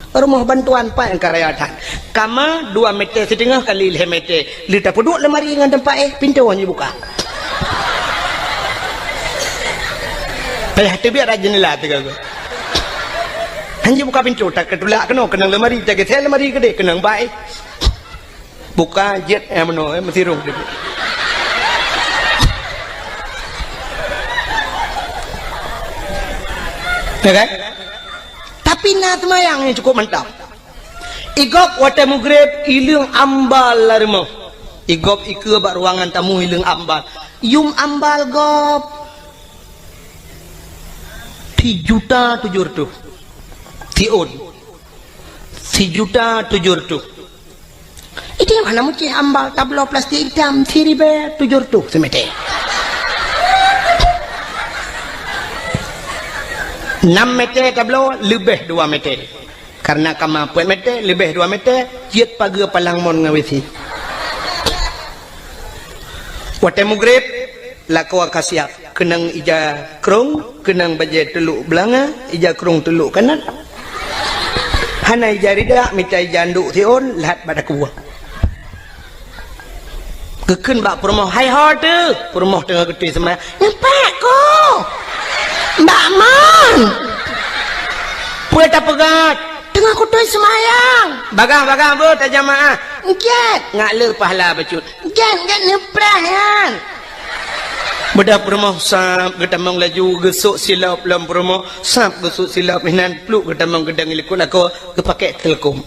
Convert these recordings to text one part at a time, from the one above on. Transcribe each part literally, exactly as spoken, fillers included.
Rumoh bantuan pat nyang ka raya that. Kama dua meter siteungoh kali lhèe meter. Lheueh tapeuduek lamari ngon teumpat éh, pintoe hana jibuka. Payah teubiet rot jeundela teuga. Hana jibuka pintoe, takeutulak keunoe, keunong lamari, tageusé lamari keudeh, keunong bak éh. Buka jeuet, eh, meunoe, eh, meusirong teubiet. Ya kan? Tapi na seumayang nyang cukup mantap. Igob watèe meugreb, ileueng ambal lam rumoh. Igob ikeue bak ruangan tamu, ileueng ambal. Yum ambal gob. Sijuta tujoh reutôh. Siôn. Sijuta tujoh reutôh. Idéh hana meucéh ambal, tabloe plastik itam, siribèe tujoh reutôh simeter. Nam meter tabloe, leubeh dua meter. Kareuna kama peuet meter, leubeh dua meter, jeuet pageue palang mon ngon WC. Watèe meugreb, lakoe ka siap. Keunong ija krông, keunong bajèe teulok beulanga, ija krông teulok kanat. Hana ija rida, mita ija anduk siôn, lhat bak takue. Geukheun bak peurumoh, "Hai ho teuh!" Peurumoh teungoh geutôi seumayang. "Nyoe pat, Ko!" "Bak mon?" "Peue tapeugah?" "Teungoh kutôi seumayang." "Bagah-bagah beuh tajamaah." "Gèt." "Ngak le pahala bacut." "Gèt, gèt neupreh nyan." Beudôh peurumoh sab geutamong laju geusok silop lom peurumoh, sab geusok silop inan pluek geutamong geudong likot lakoe geupakèk teuleukom.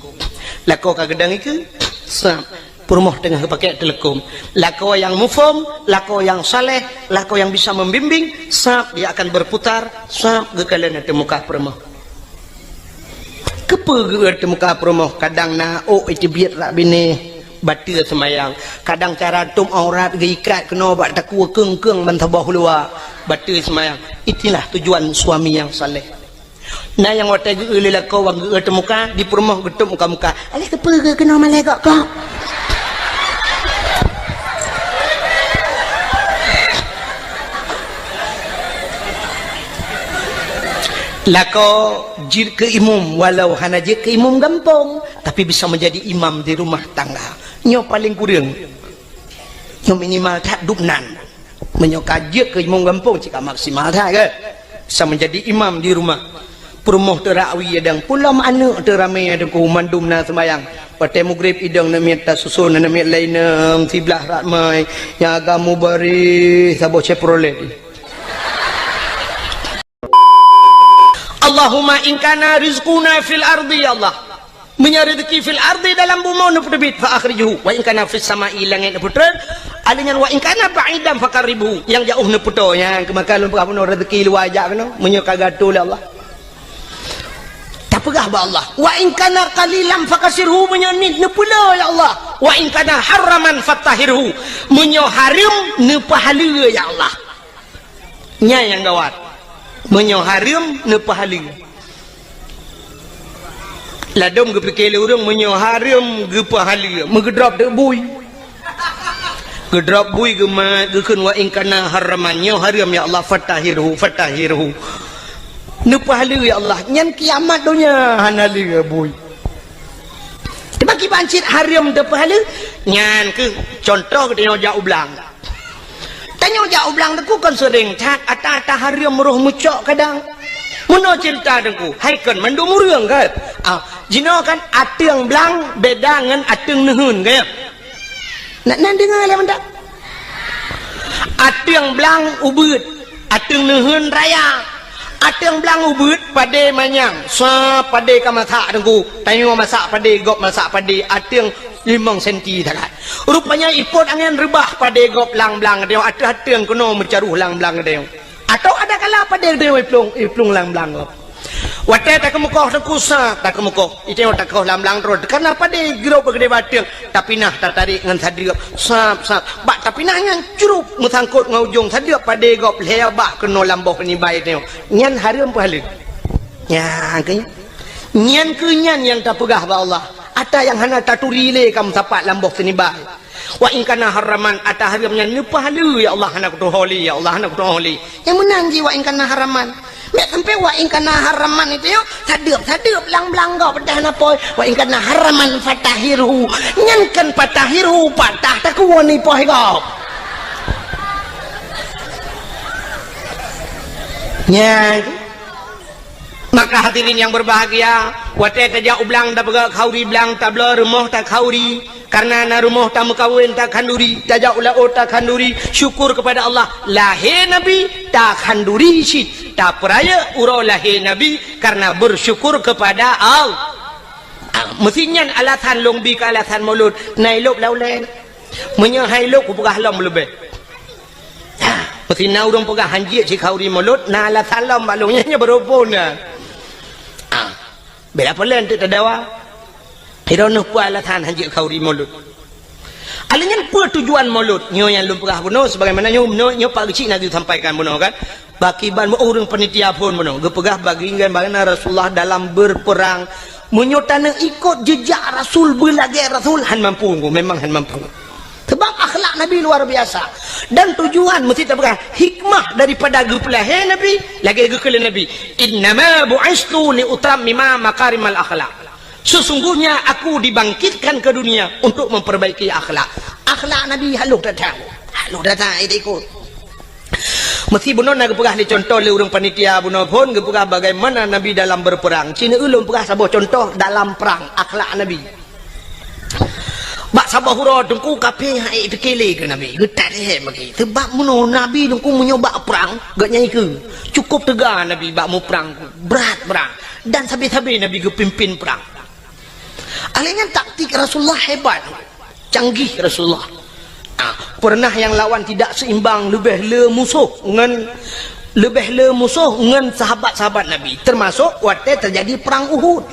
Lakoe ka geudong ikeue, sab peurumoh teungoh geupakèk teuleukom. Lakoe nyang muphom, lakoe nyang saleh, lakoe nyang bisa membimbing, sab dia akan berputar, sab geukalon ateueh muka peurumoh. Keupeue geueu teuh muka peurumoh, kadang na ôk iteubiet rak binéh, bateue seumayang. Kadang cara tôb aurat geuikat keunoe bak takue keung-keung ban saboh luwa, bateue seumayang. Itulah tujuan suami nyang saleh. Na nyang watèe geueu lé lakoe wan geueu teuh muka, di peurumoh geutôb muka-muka. "Alah keupeue geueu keunoe malèe gok-gok?" Lakoe jeuet keu imum, walau hana jeuet keu imum gampông, tapi bisa menjadi imam di rumah tangga. Nyoe paleng kureueng. Nyoe minimal that dubnan. Meunyoe ka jeuet keu imum gampông, cit ka maksimal that, kan? Bisa menjadi imam di rumah. Peurumoh teuh rak wie idong, pulom aneuk teuh ramé idong, mandum na seumayang. Watèe meugreb idong neuk miet tasuson, neuk miet laén neuk siblah ramé, nyang agam mubareh saboh Chevrolet. Allahumma in kana rizquna fil ardi, ya Allah. Meunyoe rezeki fil ardi, dalam bumoe, neupeuteubiet, fa akhrijhu. Wa in kana fis sama'i, langèt neupeutrön. Alèh nyan, wa in kana ba'idan faqarribhu. Nyang jiôh neupeutoe, nyang keumakan lôn peugah bunoe rezeki luwa jak keunoe. Meunyoe ka geuatoe lé Allah. Tapeugah bak Allah. Wa in kana qalilan fakasirhu, meunyoe nit neupeuleueh, ya Allah. Wa in kana haraman fatahhirhu. Meunyoe hareuem, neupeuhaleue, ya Allah. Nyan nyang gawat. Meunyoe hareuem, neupeuhaleue. Ladôm geupike lé ureueng, meunyoe hareuem, geupeuhaleue. Meugeudrop teuk bui. Geudrop bui geumat, geukheun, "Wa in kana haraman, nyoe hareuem, ya Allah, fatahhirhu, fatahhirhu." Neupeuhaleue, ya Allah. Nyan kiamat donya hana lé bui. Teuma kiban cit hareuem teupeuhaleue, nyan keuh contoh geutanyoe jak u blang. Tanyoe jak u blang Teungku kon seuréng that, ata-ata hareuem roh meucok kadang. Meunoe ceurita Teungku, hai kon mandum ureueng kan? Ah, jinoe kan ateueng blang beda ngon ateueng neuheun, kan? Nak na deungoe lé mantap? Ateueng blang ubeuet, ateueng neuheun raya. Ateueng blang ubeuet padé manyang, sa padé ka masak Teungku. Tanyoe masak padé, gob masak padé, ateueng limong senti sagai. Rupanya ipot angén reubah padé gob lam blang geutanyoe, ateueh ateueng keunoe meucaroh lam blang geutanyoe. Atawa ada kala padé geutanyoe iplueng, iplueng lam blang gob. Watèe takeumeukoh Teungku sa, takeumeukoh. Iteungoh takoh lam blang droe, kareuna padé grob beugedé bateueng, tapinah tatarek ngon sadeuep, sab, sab. Bak tapinah nyan crup meusangkot ngon ujong sadeuep padé gob lhèe bak keunoe lam boh sinibai iteungoh. Nyan hareuem peuhaleue. Nyan keuh nyan. Nyan keuh nyan nyang tapeugah bak Allah. Ata nyang hana taturi lé ka meusapat lam boh sinibai. Wa in kana haraman, ata hareuem nyan neupeuhaleue, ya Allah, hana kutuho lé, ya Allah, hana kutuho lé. Nyang meunan jih wa in kana haraman. Bèk sampai wa in kana haraman itu yo, sadeup-sadeup blang-blang gob peugah na pôi. Wa in kana haraman fatahhirhu. Nyan kan fatahhirhu, patah takue ni pôi gob. Nyan. Maka hadirin yang berbahagia, watèe tajak u blang tapeugah khanduri blang, tabloe rumoh takhanduri, karena na rumoh tameukawen takhanduri, tajak u laôt takhanduri, syukur kepada Allah, lahé Nabi takhanduri cit, tapeurayeuk uroe lahé Nabi karena bersyukur kepada Allah. Ah, meusi nyan alasan lôn bi keu alasan mulod, na ilôb lam ulèe. Meunyoe han ilôb kupeugah lom leubeh. Ha, meusi na ureueng peugah han jeuet sikhanduri mulod, na alasan lom bak lôn nyan, nyan beuruphon na. Ha, bela peulén teuk tadawa. Droeneuh peue alasan han jeuet khanduri mulod? Alèh nyan peue tujuan mulod? Nyoe nyang lôn peugah bunoe sebagaimana nyoe, nyoe, nyoe Pak Geuchik na geusampaikan bunoe kan. Bak kiban ureueng panitia phôn bunoe geupeugah bagi ngon bagaimana Rasulullah dalam berperang. Meunyoe taneuk ikot jejak Rasul, beulagèe Rasul, han mampu, memang han mampu. Sebab akhlak Nabi luar biasa. Dan tujuan meusti tapeugah hikmah daripada geupeulahé Nabi, lagèe geukheun lé Nabi, "Innama bu'istu li utammima makarimal akhlak." Sesungguhnya aku dibangkitkan ke dunia untuk memperbaiki akhlak. Akhlak Nabi halôh that-that. Halôh that-that, eh, ikot. Meusti bunoe na geupeugah lé contoh lé ureueng panitia bunoe phôn geupeugah bagaimana Nabi dalam berperang. Ci neueu lôn peugah saboh contoh dalam perang, akhlak Nabi. Bak saboh uroe teungku kafé han ék pike lé keu Nabi, geutat lé bagi. Sebab bunoe Nabi teungku meunyoe bak prang, geuhnyan ikeu. Cukôp teuga Nabi bak muprang, brat prang. Dan sabe-sabe Nabi geupimpin prang. Alèh nyan taktik Rasulullah hebat, canggih Rasulullah. Ah, pernah nyang lawan tidak seimbang, leubeh le musoh ngon, leubeh le musoh ngon sahabat-sahabat Nabi, termasuk watèe terjadi perang Uhud.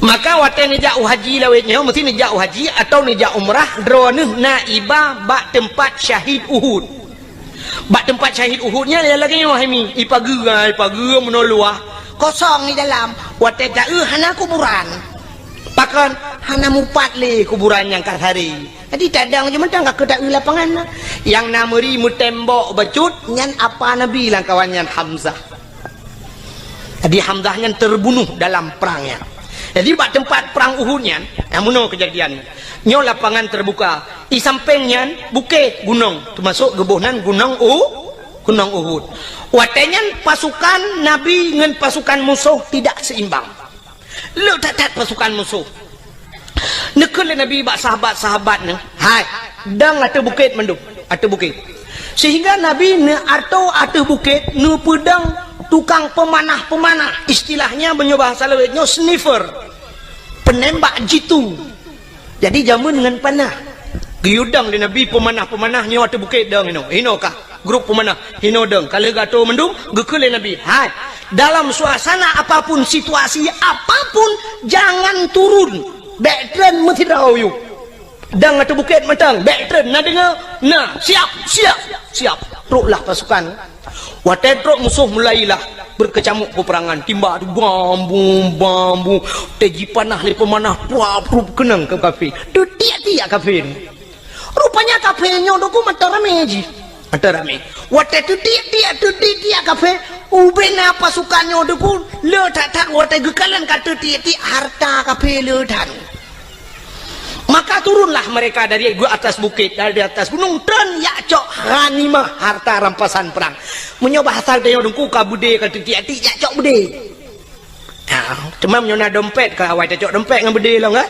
Maka watèe neujak u haji lawét nyoe, meusti neujak u haji atau neujak umrah, droeneuh na iba bak teumpat syahid Uhud. Bak teumpat syahid Uhud nyan lagèe nyoe hai mi, ipageue, ipageue meunoe luwah, kosong di dalam. Watèe taeu hana kuburan. Pakon? Hana mupat lé kuburan nyang ka sari. Jadi tadong jih mantong ka keu taeu lapangan na. Nyang na meuri meutembok bacut nyan apa Nabi lam kawan nyan Hamzah. Jadi Hamzah nyan terbunuh dalam perang nyan. Jadi bak teumpat perang Uhud nyan, nyang meunoe keujadian nyan. Nyoe lapangan terbuka. Di sampéng nyan bukét gunong, teumasok geuboh nan gunong U-, gunong Uhud. Watèe nyan pasukan Nabi ngon pasukan musoh tidak seimbang. Le that-that pasukan musoh. Neukheun lé Nabi bak sahabat-sahabat nyan, "Hai, dong ateueh bukét mandum, ateueh bukét." Sehingga Nabi neuatoe ateueh bukét, neupeudong tukang peumanah-peumanah. Istilahnya meunyoe bahasa lawét nyoe sniper. Penembak jitu. Jadi jameun ngon panah. Geuyue dong lé Nabi peumanah-peumanah nyoe ateueh bukét dong inoe. Inoe kah grup peumanah, inoe dong. Ka lheueh geuatoe mandum, geukheun lé Nabi, "Hai, dalam suasana apapun, situasi apapun, jangan turun. Bèk treun meusidroe yue. Dong ateueh bukét mantong, bèk treun. Na deungö? Na. Siap, siap, siap." Troklah pasukan. Watèe trok musoh mulailah beukeucamuk peuperangan, timbak tu bam bum, bam bum, watèe jipanah lé peumanah, prup prup keunong keu kafé. Teutiek-tiek kafé. Rupanya kafé nyoe teungku mantong ramé jih. Mantong ramé. Watèe teutiek-tiek, teutiek-tiek kafé, ubena pasukan nyoe teungku le that-that watèe geukalon ka teutiek-tiek harta kafé le that. Maka turunlah mereka dari atas bukit, dari atas gunung, treun jak cok ghanimah, harta rampasan perang. Meunyoe bahasa tanyoe teungku ka beudé ka teutiek-tiek jak cok beudé. Ha, teuma meunyoe na dompet ka awai tacok dompet ngon beudé lom kan?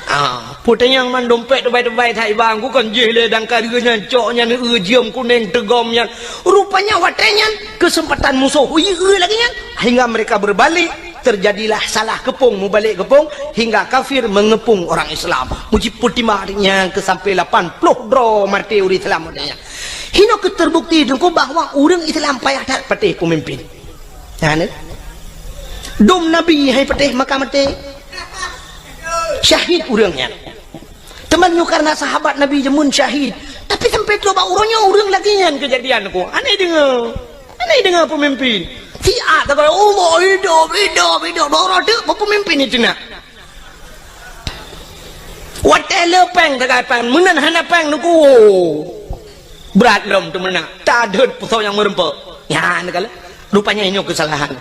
Ha, peue tanyong man dompet teubai-teubai that iba ku kon jih lé dan ka lheueh nyan cok nyan eu jeuem kunéng teugom nyan. Rupanya watèe nyan keuseumpatan musoh eu lagèe nyan hingga mereka berbalik. Terjadilah salah keupông, mubalek keupông, hingga kafir mengeupông orang Islam. Mujipeutimang nyan keu sampai lapan ploh droe maté ureueng Islam nyan. Hino keuh terbukti teungku bahwa ureueng Islam payah that patéh peumimpin. Nyan, eh. Dum Nabi hai patéh maka maté. Syahid ureueng nyan. Teuma nyoe karena sahabat Nabi jameun syahid. Tapi sampai trok bak uroe nyoe ureueng lagèe nyan keujadian ku. Aneh deungö. Aneh deungö peumimpin. Siat takoi, "Allah hidup, hidup, hidup." Baru teuk peumimpin itu nak. Watèe le péng tagai péng, meunan hana péng teungku. Brat lom teumeunak. Tadeuet peusau nyang meureumpok. Nyan kala, rupanya nyoe keusalahan.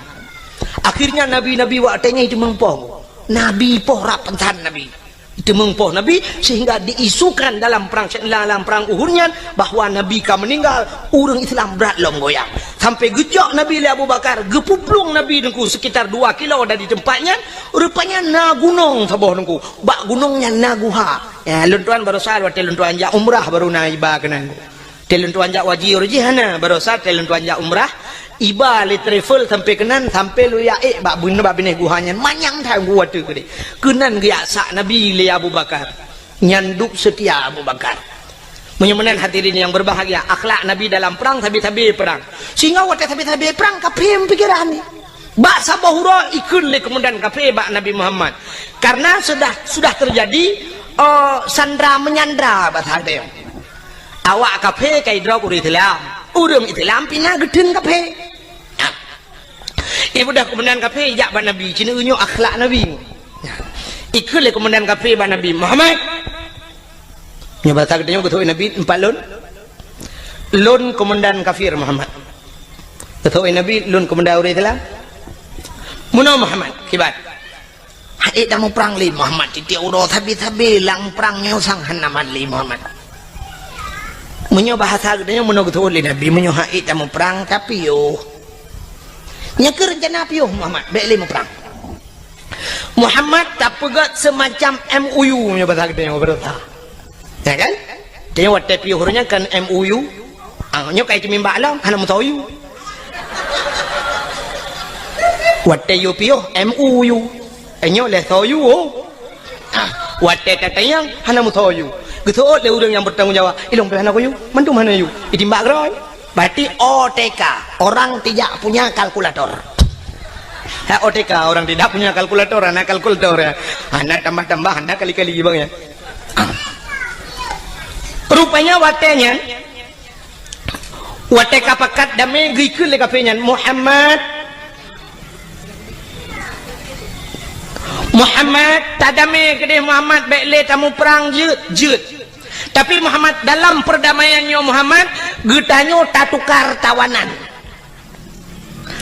Akhirnya nabi-nabi watée nyan jiteumeung poh. Nabi poh rab peusan nabi. Jiteumeung poh nabi sehingga diisukan dalam perang, dalam perang Uhud nyan bahwa nabi ka meuninggal, ureuëng Islam brat lom goyang. Sampai geujok nabi lé Abu Bakar, geupuplueng nabi teungku sekitar dua kilo dari tempat nyan, rupanya na gunong saboh teungku. Bak gunong nyan na guha. Ya, lôn tuan barosa watée lôn tuan jak umrah baru na iba keunan. Tée lôn tuan jak haji uroe jih hana, barosa tée lôn tuan jak umrah, iba lé travel sampai keunan, sampai lôn jak ék bak beuneuh bak binéh guha nyan, manyang that geuh watée keudeh. Keunan geujak sak Nabi lé Abu Bakar. Nyan duek seutia Abu Bakar. Meunyoe meunan hadirin yang berbahagia, akhlak Nabi dalam perang sabe-sabe perang. Sehingga watée sabe-sabe perang, kafé meupikiran ni. Bak saboh uroe ikheun lé komandan kafé bak Nabi Muhammad. Karena sudah, sudah terjadi, eh, sandra menyandra bahasa geutanyoe. Awak kafé ka idrob ureuëng Islam. Ureuëng Islam pih na geutheun kafé. Nah. Ibudah komandan kafé ijak bak Nabi, ci nyoe akhlak Nabi. Nah. Ikheun lé komandan kafé bak Nabi, "Muhammad." Nyoe bahasa geutanyoe geutôk Nabi, "Empat lôn. Lôn komandan kafir, Muhammad." Geutôk Nabi, "Lôn komandan ureuëng Islam." "Meunoe Muhammad, kiban?" "Hana ék tamuprang lé Muhammad, tiep-tiep uroe sabe-sabe lam prang nyoe sang hana mat lé Muhammad." Meunyoe bahasa geutanyoe meunoe geutôk lé Nabi, meunyoe hana ék tamuprang, tapiôh. Nyang keu rencana piôh Muhammad, bék lé muprang. Muhammad tapeugét seumacam M O U meunyoe bahasa geutanyoe beureuta. Ya kan? Tanyoe watée piôh ureuëng nyan kan M O U. Ah, nyoe kai teumimbak lom, hana meusoe U. Watée yue piôh, M O U. Eh, nyoe lé soe U, oh. Ah, watée tatanyong, hana meusoe U. Geuseuôt lé ureuëng nyang bertanggung jawab, ilong pih hana kuyue, mandum hana yue. Itimbak keudroe. Berarti O T K, orang tidak punya kalkulator. Ha, O T K, orang tidak punya kalkulator, hana kalkulator ya. Hana tambah-tambah, hana kali-kali bang ya. Rupanya watée nyan, watée ka pakat damé geukheun lé kafé nyan, "Muhammad, Muhammad, tadamé keudeh Muhammad, bék lé tamuprang jeuet, jeuet." Tapi Muhammad, dalam perdamaian nyoe Muhammad, geutanyoe tatukar tawanan.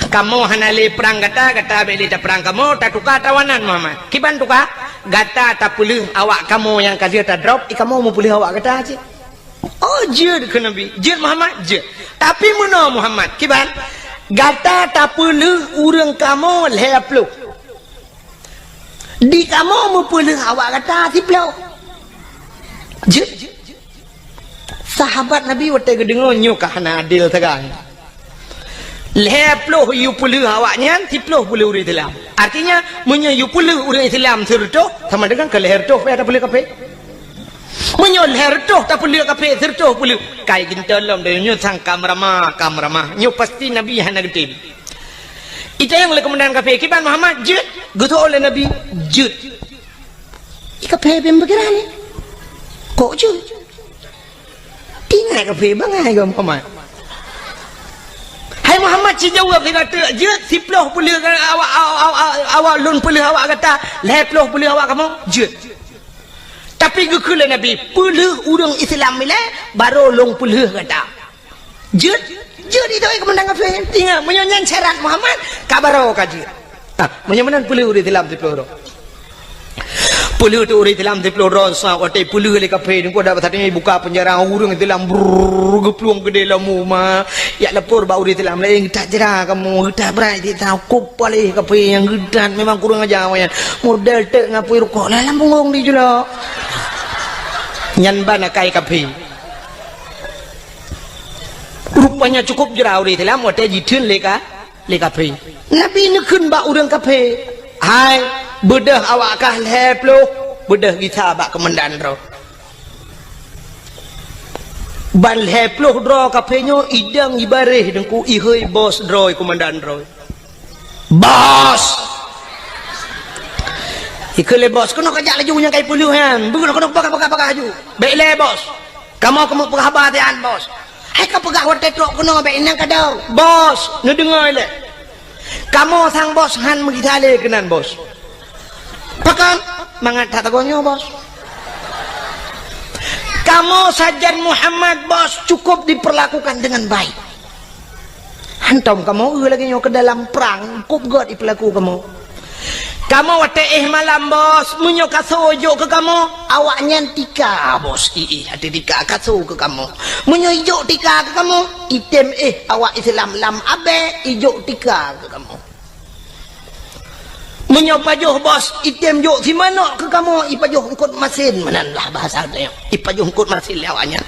Kamoe hana lé prang gata, gata bék lé taprang kamoe, tatukar tawanan Muhammad. Kiban tukar? Gata tapeuleueh awak kamoe nyang ka lheueh tadrob, i kamoe meupeuleueh awak gata cit. Oh, jeuet keu Nabi. Jeuet Muhammad, jeuet. Tapi meunoe Muhammad, kiban? Gata tapeuleueh ureuëng kamoe lhée ploh. Di kamoe meupeuleueh awak gata siploh. Jeuet. Sahabat Nabi watée geudeungoe nyoe ka hana adil sagai. Lhée ploh yue peuleueh awak nyan, siploh peuleueh ureuëng Islam. Artinya, meunyoe yue peuleueh ureuëng Islam sireutôh, sama dengan keu lhée reutôh pih tapeuleueh kafé. Meunyoe lhée reutôh tapeuleueh kafé, sireutôh peuleueh, kai geuntôi lom, dan nyoe sang ka meuramah, ka meuramah. Nyoe pasti Nabi hana geutem. Itanyong lé komandan kafé, "Kiban Muhammad jeuet?" Geutôk lé Nabi, "Jeuet." I kafé beu pikiran ni. "Kok jeuet?" Ingat kafé bangai keu Muhammad. "Hai Muhammad, sijaweueb lé gata, jeuet siploh peuleueh awak, awak, awak, awak lôn peuleueh awak gata, lhée ploh peuleueh awak kamoe, jeuet." Tapi geukheun lé Nabi, "Peuleueh ureuëng Islam ilée, barô lôn peuleueh gata." Jeuet, jeuet itu, eh, komandan kafé. Ingat, meunyoe nyan syarat Muhammad, ka barô ka jeuet. Ah, meunyoe meunan peuleueh ureuëng Islam siploh droe. Peuleueh tu ureuëng Islam siploh droe, sa watée peuleueh lé kafé, nyoe dak saténg buka penjara ureuëng Islam, brrrr, geuplueng keudeh lam uma. Jak lapor bak ureuëng Islam laén, "Geutat jra kamoe, geutat brat, geutat hukôm paléh kafé nyang geutat, memang kurang aja awaknyan. Model teuk ngapui rukok lam punggong di julok." Nyan ban akai kafé. Rupanya cukup jra ureuëng Islam watée jitheun lé ka, lé kafé. Nabi neukheun bak ureuëng kafé, "Hai, beudôh awak kah lhée ploh, beudôh gisa bak komandan droe." Ban lhée ploh droe kafé nyoe idong ibaréh deungku ihôi bos droe, komandan droe. "Bos!" Ikheun lé bos, "Keunoe kajak laju nyang kai peuleueh nyan. Beuh, keunoe peugah-peugah-peugah laju. Bék lé, Bos. Kamoe keumeung peugah haba sian, Bos." "Hai kapeugah watée trok keunoe bék inong kadau." "Bos, neudeungoe lé. Kamoe sang Bos han meugisa lé keunan, Bos." "Pakon?" "Mangat that tagoe nyoe, Bos. Kamoe sajan Muhammad, Bos, cukup diperlakukan dengan baik. Hantom kamoe eu lagée nyoe keu dalam prang, kop gét ipeulaku kamoe. Kamoe watée éh malam, Bos, meunyoe kaso jok keu kamoe, awaknyan tika, Bos. Iéh, até tika kaso keu kamoe. Meunyoe ijok tika keu kamoe, item éh awak Islam lam abée ijok tika keu kamoe. Meunyoe pajoh, Bos, item jok simanok keu kamoe, ipajoh eungkot masin, meunan lah bahasa tanyoe. Ipajoh eungkot masin lé awaknyan.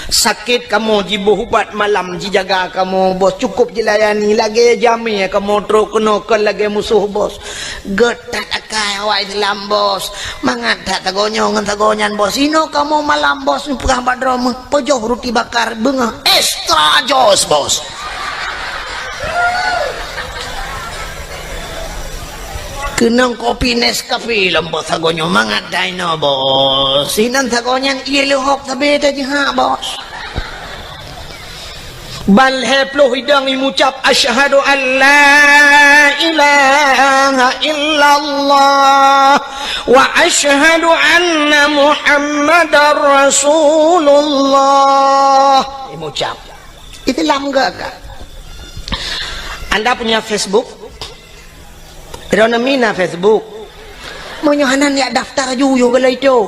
Sakét kamoe jiboh ubat malam jijaga kamoe, Bos, cukop jilayani, lagée jamé kamoe trok keunoe kon lagée musoh, Bos. Gét that akai awak Islam, Bos. Mangat that sagoe nyoe ngon sagoe nyan, Bos. Inoe kamoe malam, Bos, neupeugah bak droe meuh, pajoh ruti bakar beungoh extra jos, Bos. Keunong kopi Nescafe lom, Bos, sagoe nyoe mangat that inoe, Bos. Sinan sagoe nyan ié leuhok sabe tajihak, Bos. Ban lhée ploh idong imucab, "Asyhadu an la ilaha illallah wa asyhadu anna Muhammadar Rasulullah." Imucab. Islam gagah. Anda punya Facebook? Droeneuh mina Facebook. Meunyoe hana, neujak daftar ju yoh galai tu.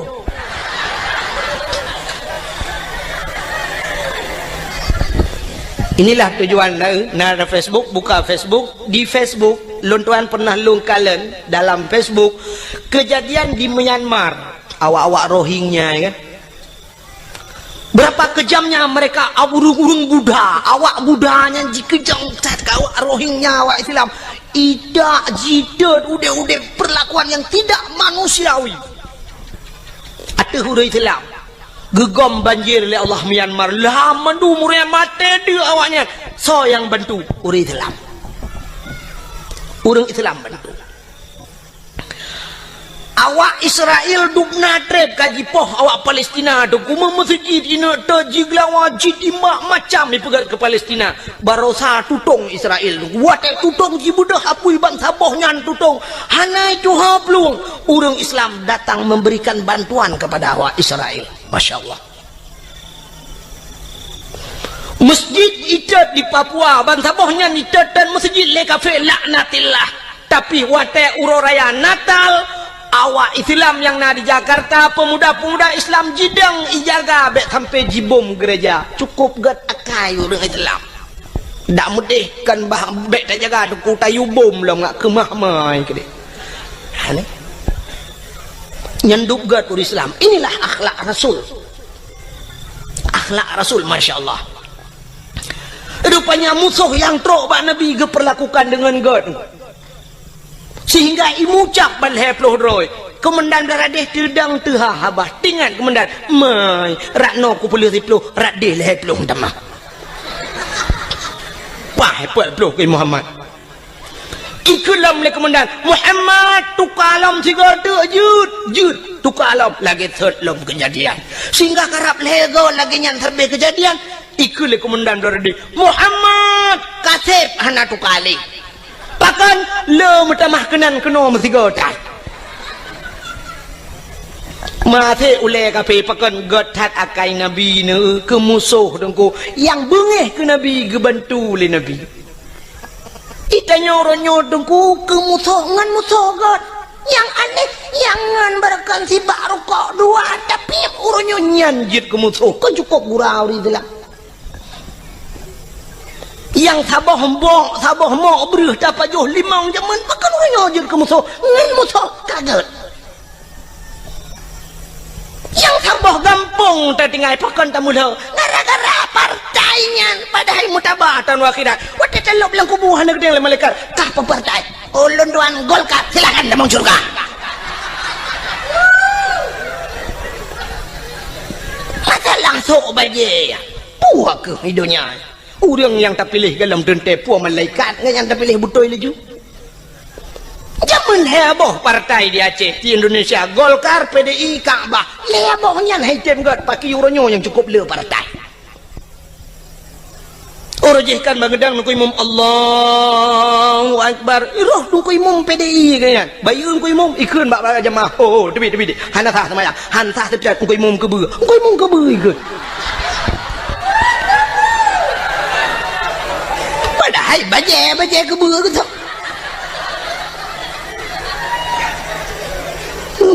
Inilah tujuan na, na ada Facebook, buka Facebook. Di Facebook, lôn tuan pernah lôn kalon dalam Facebook, kejadian di Myanmar. Awak-awak Rohingya, ya kan? Berapa kejamnya mereka, ureuëng-ureuëng Buddha, awak Buddha nyan jikeujam that keu awak Rohingya, awak Islam. Idak jitot udeb-udeb perlakuan yang tidak manusiawi. Ateueh ureuëng Islam, geugom banjir lé Allah Myanmar, lam mandum ureuëng maté deuek awaknyan. Soe nyang bantu? Ureuëng Islam. Ureuëng Islam bantu. Awak Israel dubna treb ka jipoh awak Palestina teungku, meumeuseujid ineuk teuk, jigeulawa, jitimbak, macam ipeugét keu Palestina. Barosa tutong Israel teungku. Watée tutong jibeudôh apui bansaboh nyan tutong. Hana tuha plueng. Ureuëng Islam datang memberikan bantuan kepada awak Israel. Masya Allah. Masjid itot di Papua, bansaboh nyan itot dan masjid lé kafé, laknatillah. Tapi watée uroe raya Natal, awak Islam nyang na di Jakarta, pemuda-pemuda Islam jidong ijaga bék sampai jibom gereja. Cukup gét akai ureuëng Islam. Dak meudeh kan bah bék tajaga teungku, tayue bom lom ngak keumah mai keudeh. Ha, ni. Nyan dub gét ureuëng Islam. Inilah akhlak Rasul. Akhlak Rasul, masya Allah. Rupanya musoh nyang trok bak Nabi geupeurlakukan deungon gét. Sehingga imucab ban lhée ploh droe. Keumandan Blah Radeh teudong teuha haba. Teuingat keumandan, "Mai, rot noe kupeuleueh siploh, rot deh lhée ploh tamah." Paih peuet ploh keu Muhammad. Ikheun lom lé keumandan, "Muhammad, tuka lom sigoe teuk jeuet, jeuet, tuka lom." Lagée sot lom keujadian. Sehingga karab lhée goe lagée nyan sabe keujadian, ikheun lé keumandan Blah Radeh, "Muhammad, kaseb hana tuka lé." Pakon? Le meutamah keunan keunoe meusigoe that. Maté ulée kafé pakon gét that akai Nabi neu keu musoh teungku, nyang beungéh keu Nabi geubantu lé Nabi. Itanyoe uroe nyoe teungku keu musoh ngon musoh gét. Nyang aneh, nyang ngon barokon sibak rukok dua, tapi uroe nyoe nyan jeuet keu musoh, kon cukop gura ureuëng Islam. Nyang saboh mbok, saboh mok breueh tapajoh limong jameun, pakon uroe nyoe jeuet keu musoh, ngon musoh ka gét. Nyang saboh gampông tatinggai pakon tamulo, gara-gara partai nyan, padahai mutaba taun akhirat. Watée talop lam kubu hana geudeng lé malaikat, "Kah peue partai?" "Ulôn tuan Golkar." "Silakan tamong syurga." Masalah sok bajée. Puah keuh di donya. Ureuëng nyang tapiléh gohlom teuntée peue malaikat ngon nyang tapiléh beutôi laju. Jameun lhée boh partai di Aceh, di Indonesia, Golkar, P D I, Kakbah. Lhée boh nyan hai tem gét paki uroe nyoe nyang cukop le partai. Uroe jih kan bangeudang nungku imum Allahu Akbar. Roh nungku imum P D I keu nyan. Bayeue nungku imum ikheun bak, bak jamaah. Oh, oh, teubiet, teubiet. Hana sah seumayang. Han sah teubiet nungku imum keubeue. Nungku imum keubeue ikheun. Padahai Ai, bajèe, bajèe keubeue geusok.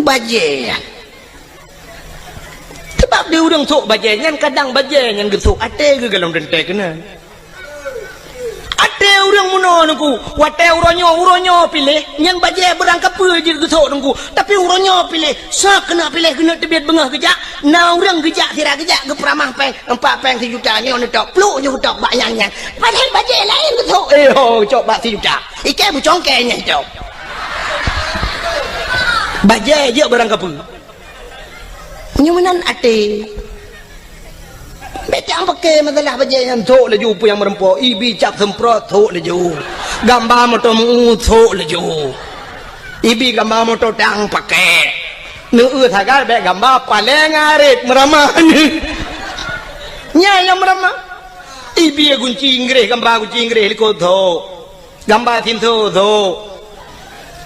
Bajèe. Sebab di ureueng sôk bajèe nyan, kadang bajèe nyan geusôk até geuh golom teuntèe keunan. Até ureueng meunoe Teungku, watèe uroe nyoe, uroe nyoe piléh, nyan bajèe beurangkapeue jeuet geusôk Teungku. Tapi uroe nyoe piléh, soe keuneuk piléh keuneuk teubiet beungoh geujak, na ureueng geujak sira geujak geupeuramah pèng, empat pèng sijuta nyoe neutôk, pluek nyoe geutôk bak nyang nyan. Padahai bajèe laén geusôk, eh ho, cok bak sijuta. Ikèe beucongkèe nyan cok. Bajèe jeuet beurangkapeue. Nyoe meunan até. Bèk tang peuke masalah bajèe nyan, sôk laju peue nyang meureumpok, ibi cap seumprot, sôk laju. Gamba moto meu, sôk laju. Ibi gamba moto tang pake. Neueu sagai bèk gamba paleng arit meuramah. Nyan nyang meuramah. Ibi gunci Inggréh, gamba gunci Inggréh likot, sôk. Gamba sinso, sôk.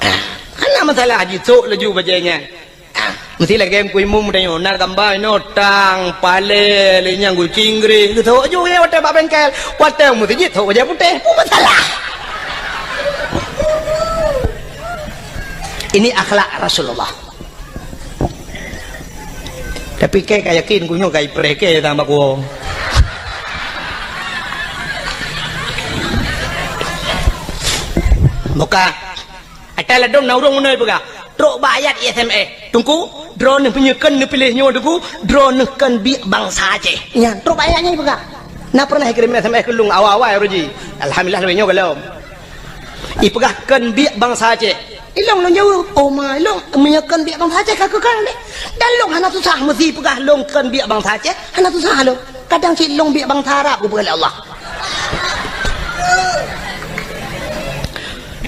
Ah, hana masalah, jisôk laju bajèe nyan. Ah, meusti lagèe Teungku Imum tanyoe, na gamba inoe tang, paleng, lé nyang gunci Inggréh, geusôk ju lé watèe bak bengkel, watèe meuseujid sôk bajèe putéh, peue masalah? Ini akhlak Rasulullah. Tapi kèe ka yakin, ku nyoe ka ipreh kèe tang bak kuwoe. Buka. Ata ladôm na ureueng meunoe peugah, trok bak ayat S M S. Teungku, droeneuh meunyoe kheun neupiléh nyoe Teungku, droeneuh kheun biek bansa Aceh. Nyan, trok bak ayat nyan peugah. Na pernah ikirém S M S keu lôn awai-awai uroe jih. Alhamdulillah, lôn nyoe gohlom. Ipeugah kheun biek bansa Aceh. Ilôn lôn jaweueb, "Oh ma, ilôn meunyoe kheun biek bansa Aceh ka keu kheun deh." Dan lôn hana susah meusi peugah lôn kheun biek bansa Aceh, hana susah lôn. Kadang cit lôn biek bansa Arab geupeugah lé Allah.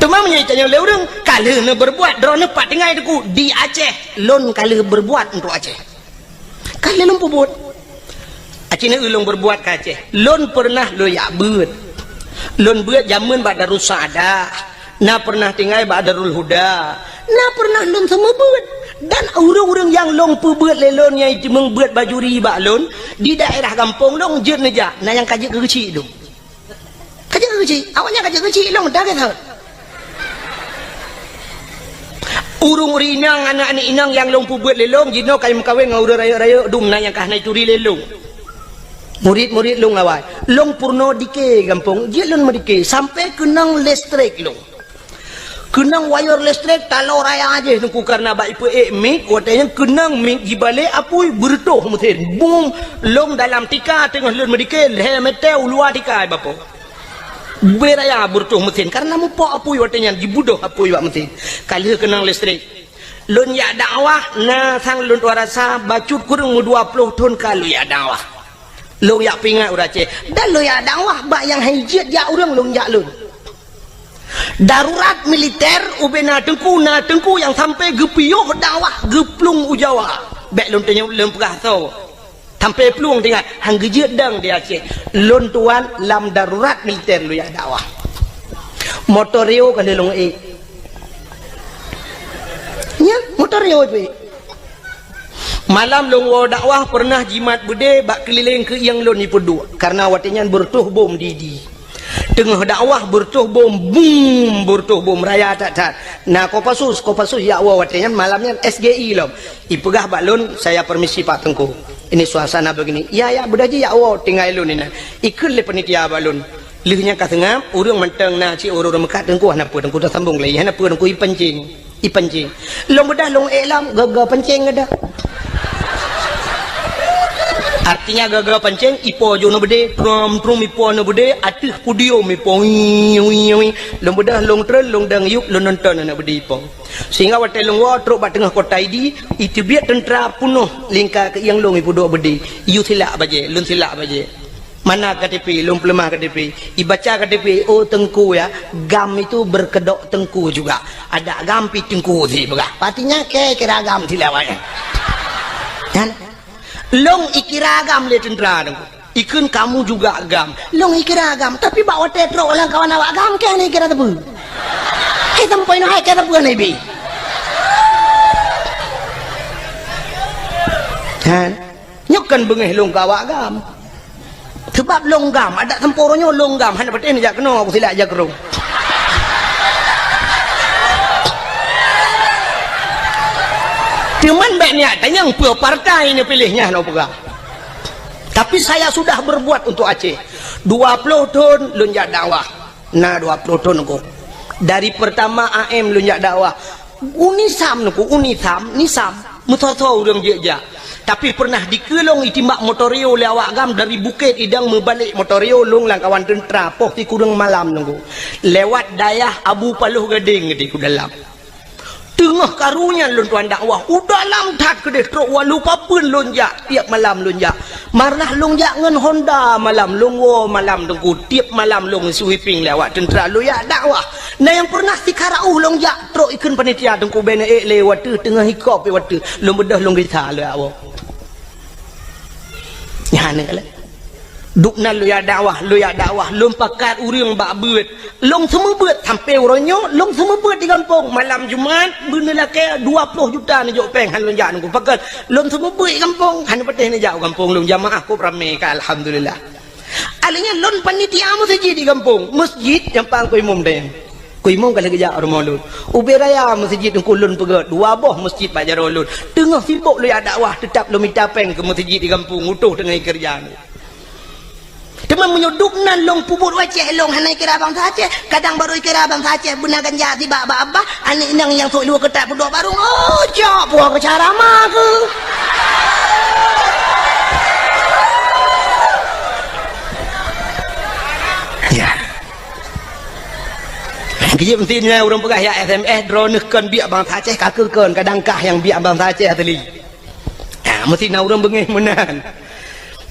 Teuma meunyoe itanyoe lé ureueng, ka lheueh neubeurbuat, droeneuh pat tinggai Teungku di Aceh, lôn ka lheueh beurbuat untuk Aceh. Ka lheueh lôn peubuet. Aci neueu lôn beurbuat ka Aceh. Lôn peureunah lôn jak beuet. Lôn beuet jameun bak Darussaada. Na peureunah tinggai bak Darul Huda. Na peureunah lôn seumeubeuet. Dan ureueng-ureueng nyang lôn peubeuet lé lôn nyang jiteumeung beuet bajuri bak lôn, di daerah gampông lôn jeuet neujak, na nyang ka jeuet keu geuchik lôn. Ka jeuet keu geuchik, awaknyan ka jeuet keu geuchik lôn, dah gét that. Ureueng-ureueng inong, aneuk-aneuk inong nyang lôn peubeuet lé lôn, jinoe ka meukawen ngon ureueng rayeuk-rayeuk dum na nyang ka hana jituri lé lôn. Murit-murit lôn awai, lôn peurunoe dike gampông, jeuet lôn meudike, sampoe keunong listrik lôn. Keunong wayeur listrik taloe raya jih Teungku, kareuna bak ipeuék mik, watèe nyan keunong mik jibalek apui beureutoh meusén. Bum, lôn dalam tika teungoh lôn meudike, lhèe meter u luwa tika, Bapak. Beu raya beureutoh meusén, kareuna mupok apui watèe nyan, jibeudôh apui bak meusén. Ka lheueh keunong listrik. Lôn jak dakwah, na sang lôn tuan rasa, bacut kureueng meudua ploh thon ka lôn jak dakwah. Lôn jak peuingat ureueng Aceh. Dan lôn jak dakwah bak nyang han jeuet jak ureueng lôn jak lôn. Darurat militer ubena teungku, na teungku nyang sampoe geupiôh dakwah geuplueng u Jawa. Bèk lôn tanyong lôn peugah soe. Sampoe plueng teuingat, han geujeuet dong di Aceh. Lôn tuan lam darurat militer lôn jak dakwah. Motor Rio ka lheueh lôn ék. Nyan, motor Rio ék. Malam lôn woe dakwah peureunah jimat beudé bak keulileng keuieng lôn jipeuduek, kareuna watèe nyan beureutoh bom di-di. Teungoh dakwah beureutoh bom, bum, beureutoh bom raya that-that. Na Kopassus, Kopassus jak woe watèe nyan malam nyan S G I lom. Ipeugah bak lôn, "Saya permisi Pak Teungku. Ini suasana begini." "Ya, ya, beudôh jih jak woe tinggai lôn inan." Ikheun lé panitia bak lôn. Lheueh nyan ka seungab, ureueng mantong na cit ureueng-ureueng meukat, "Teungku hana peue, Teungku tasambong lé, hana peue Teungku, ipancing." Ipancing. Lôn beudôh lôn ék lom, goe-goe pancing geudah. Artinya goe-goe pancing, ipo ju aneuk beudé, trum-trum ipo aneuk beudé, ateueh podium ipo, wii, wii, wii. Lôn beudôh lôn treun, lôn dong yup, lôn nonton aneuk beudé ipo. Sehingga watèe lôn woe trok bak teungoh kota Idi, iteubiet teuntra peunoh lingka keuieng lôn ipeuduek beudé. Iyue silak bajèe, lôn silak bajèe. Mana K T P, lôn peuleumah K T P. Ibaca K T P, "Oh, Teungku ya, GAM itu berkedok Teungku juga. Ada GAM pi Teungku," sipeugah. Artinya, kèe kira GAM silak bajèe. Kan? Lôn ikira GAM lé teuntra Teungku. Ikheun, "Kamu juga GAM." Lôn ikira GAM, tapi bak watèe trok lam kawan awak GAM, kèe hana ikira sapeue. Hai sampoe nyoe hai kèe sapeue hana ibi. Kan? Nyoe kan beungèh lôn keu awak GAM. Teu Bab lôn GAM, adak sampoe uroe nyoe lôn GAM, hana patéh neujak keunoe, Abu Silak jak keudroe. Teuma bék neujak tanyong peue partai neupiléh, nyan hana peugah. Tapi saya sudah berbuat untuk Aceh. Dua ploh thon lôn jak dakwah. Na dua ploh thon Teungku. Dari pertama A M lôn jak dakwah. UNISAM Teungku, UNISAM, NISAM. Meusoe-soe ureuëng jeuet jak. Tapi pernah dikeue lôn itimbak motor yo lé awak GAM dari Bukét Idong meubalek motor yo lôn lam kawan teuntra poh sikureueng malam Teungku. Lewat dayah Abu Paloh Gadeng di ku dalam. Teungoh karu nyan lôn tuan dakwah, u dalam that keudeh trok walu papeuen lôn jak, tiep malam lôn jak. Marnah lôn jak ngon Honda malam, lôn woe malam Teungku, tiep malam lôn sweeping lé awak teuntra lôn jak dakwah. Na nyang pernah sikara uh lôn jak trok ikheun panitia Teungku, bèk neuék lé watèe teungoh hikop watèe lôn beudôh lôn gisa lé awak. Nyan keuh lé. Dubnan lôn jak dakwah, lôn jak dakwah, lôn pakat ureuëng bak beuet. Lôn seumeubeuet sampoe uroe nyoe, lôn seumeubeuet di gampông. Malam Jumat, beuneulakée dua ploh juta neujok péng han lôn jak Teungku. Pakon lôn seumeubeuet di gampông, han patéh neujak u gampông lôn jamaah kôb ramé ka, alhamdulillah. Akhirnya lôn panitia meuseujid di gampông, meuseujid nyang pang ku imum deh. Ku imum ka lheueh geujak rumoh lôn. Ubé raya meuseujid Teungku lôn peugöt, dua boh meuseujid bak jaroe lôn. Teungoh sibok lôn jak dakwah, teutap lôn mita péng keu meuseujid di gampông, utoh teungoh keureuja. Teuma meunyoe dubnan lôn peubuet u Aceh, lôn hana ikira bansa Aceh, kadang barô ikira bansa Aceh beuna ganja sibak bak babah, aneuk inong nyang sôk luwa keutat peuduek barô, oh, cok puwoe keu carama keuh. Ya. Keujieb meusti nyan ureuëng peugah ya S M S, droeneuh kon biek bansa Aceh, ka keuh kon, kadang kah nyang biek bansa Aceh asli. Ha, meusti na ureuëng beungéh meunan.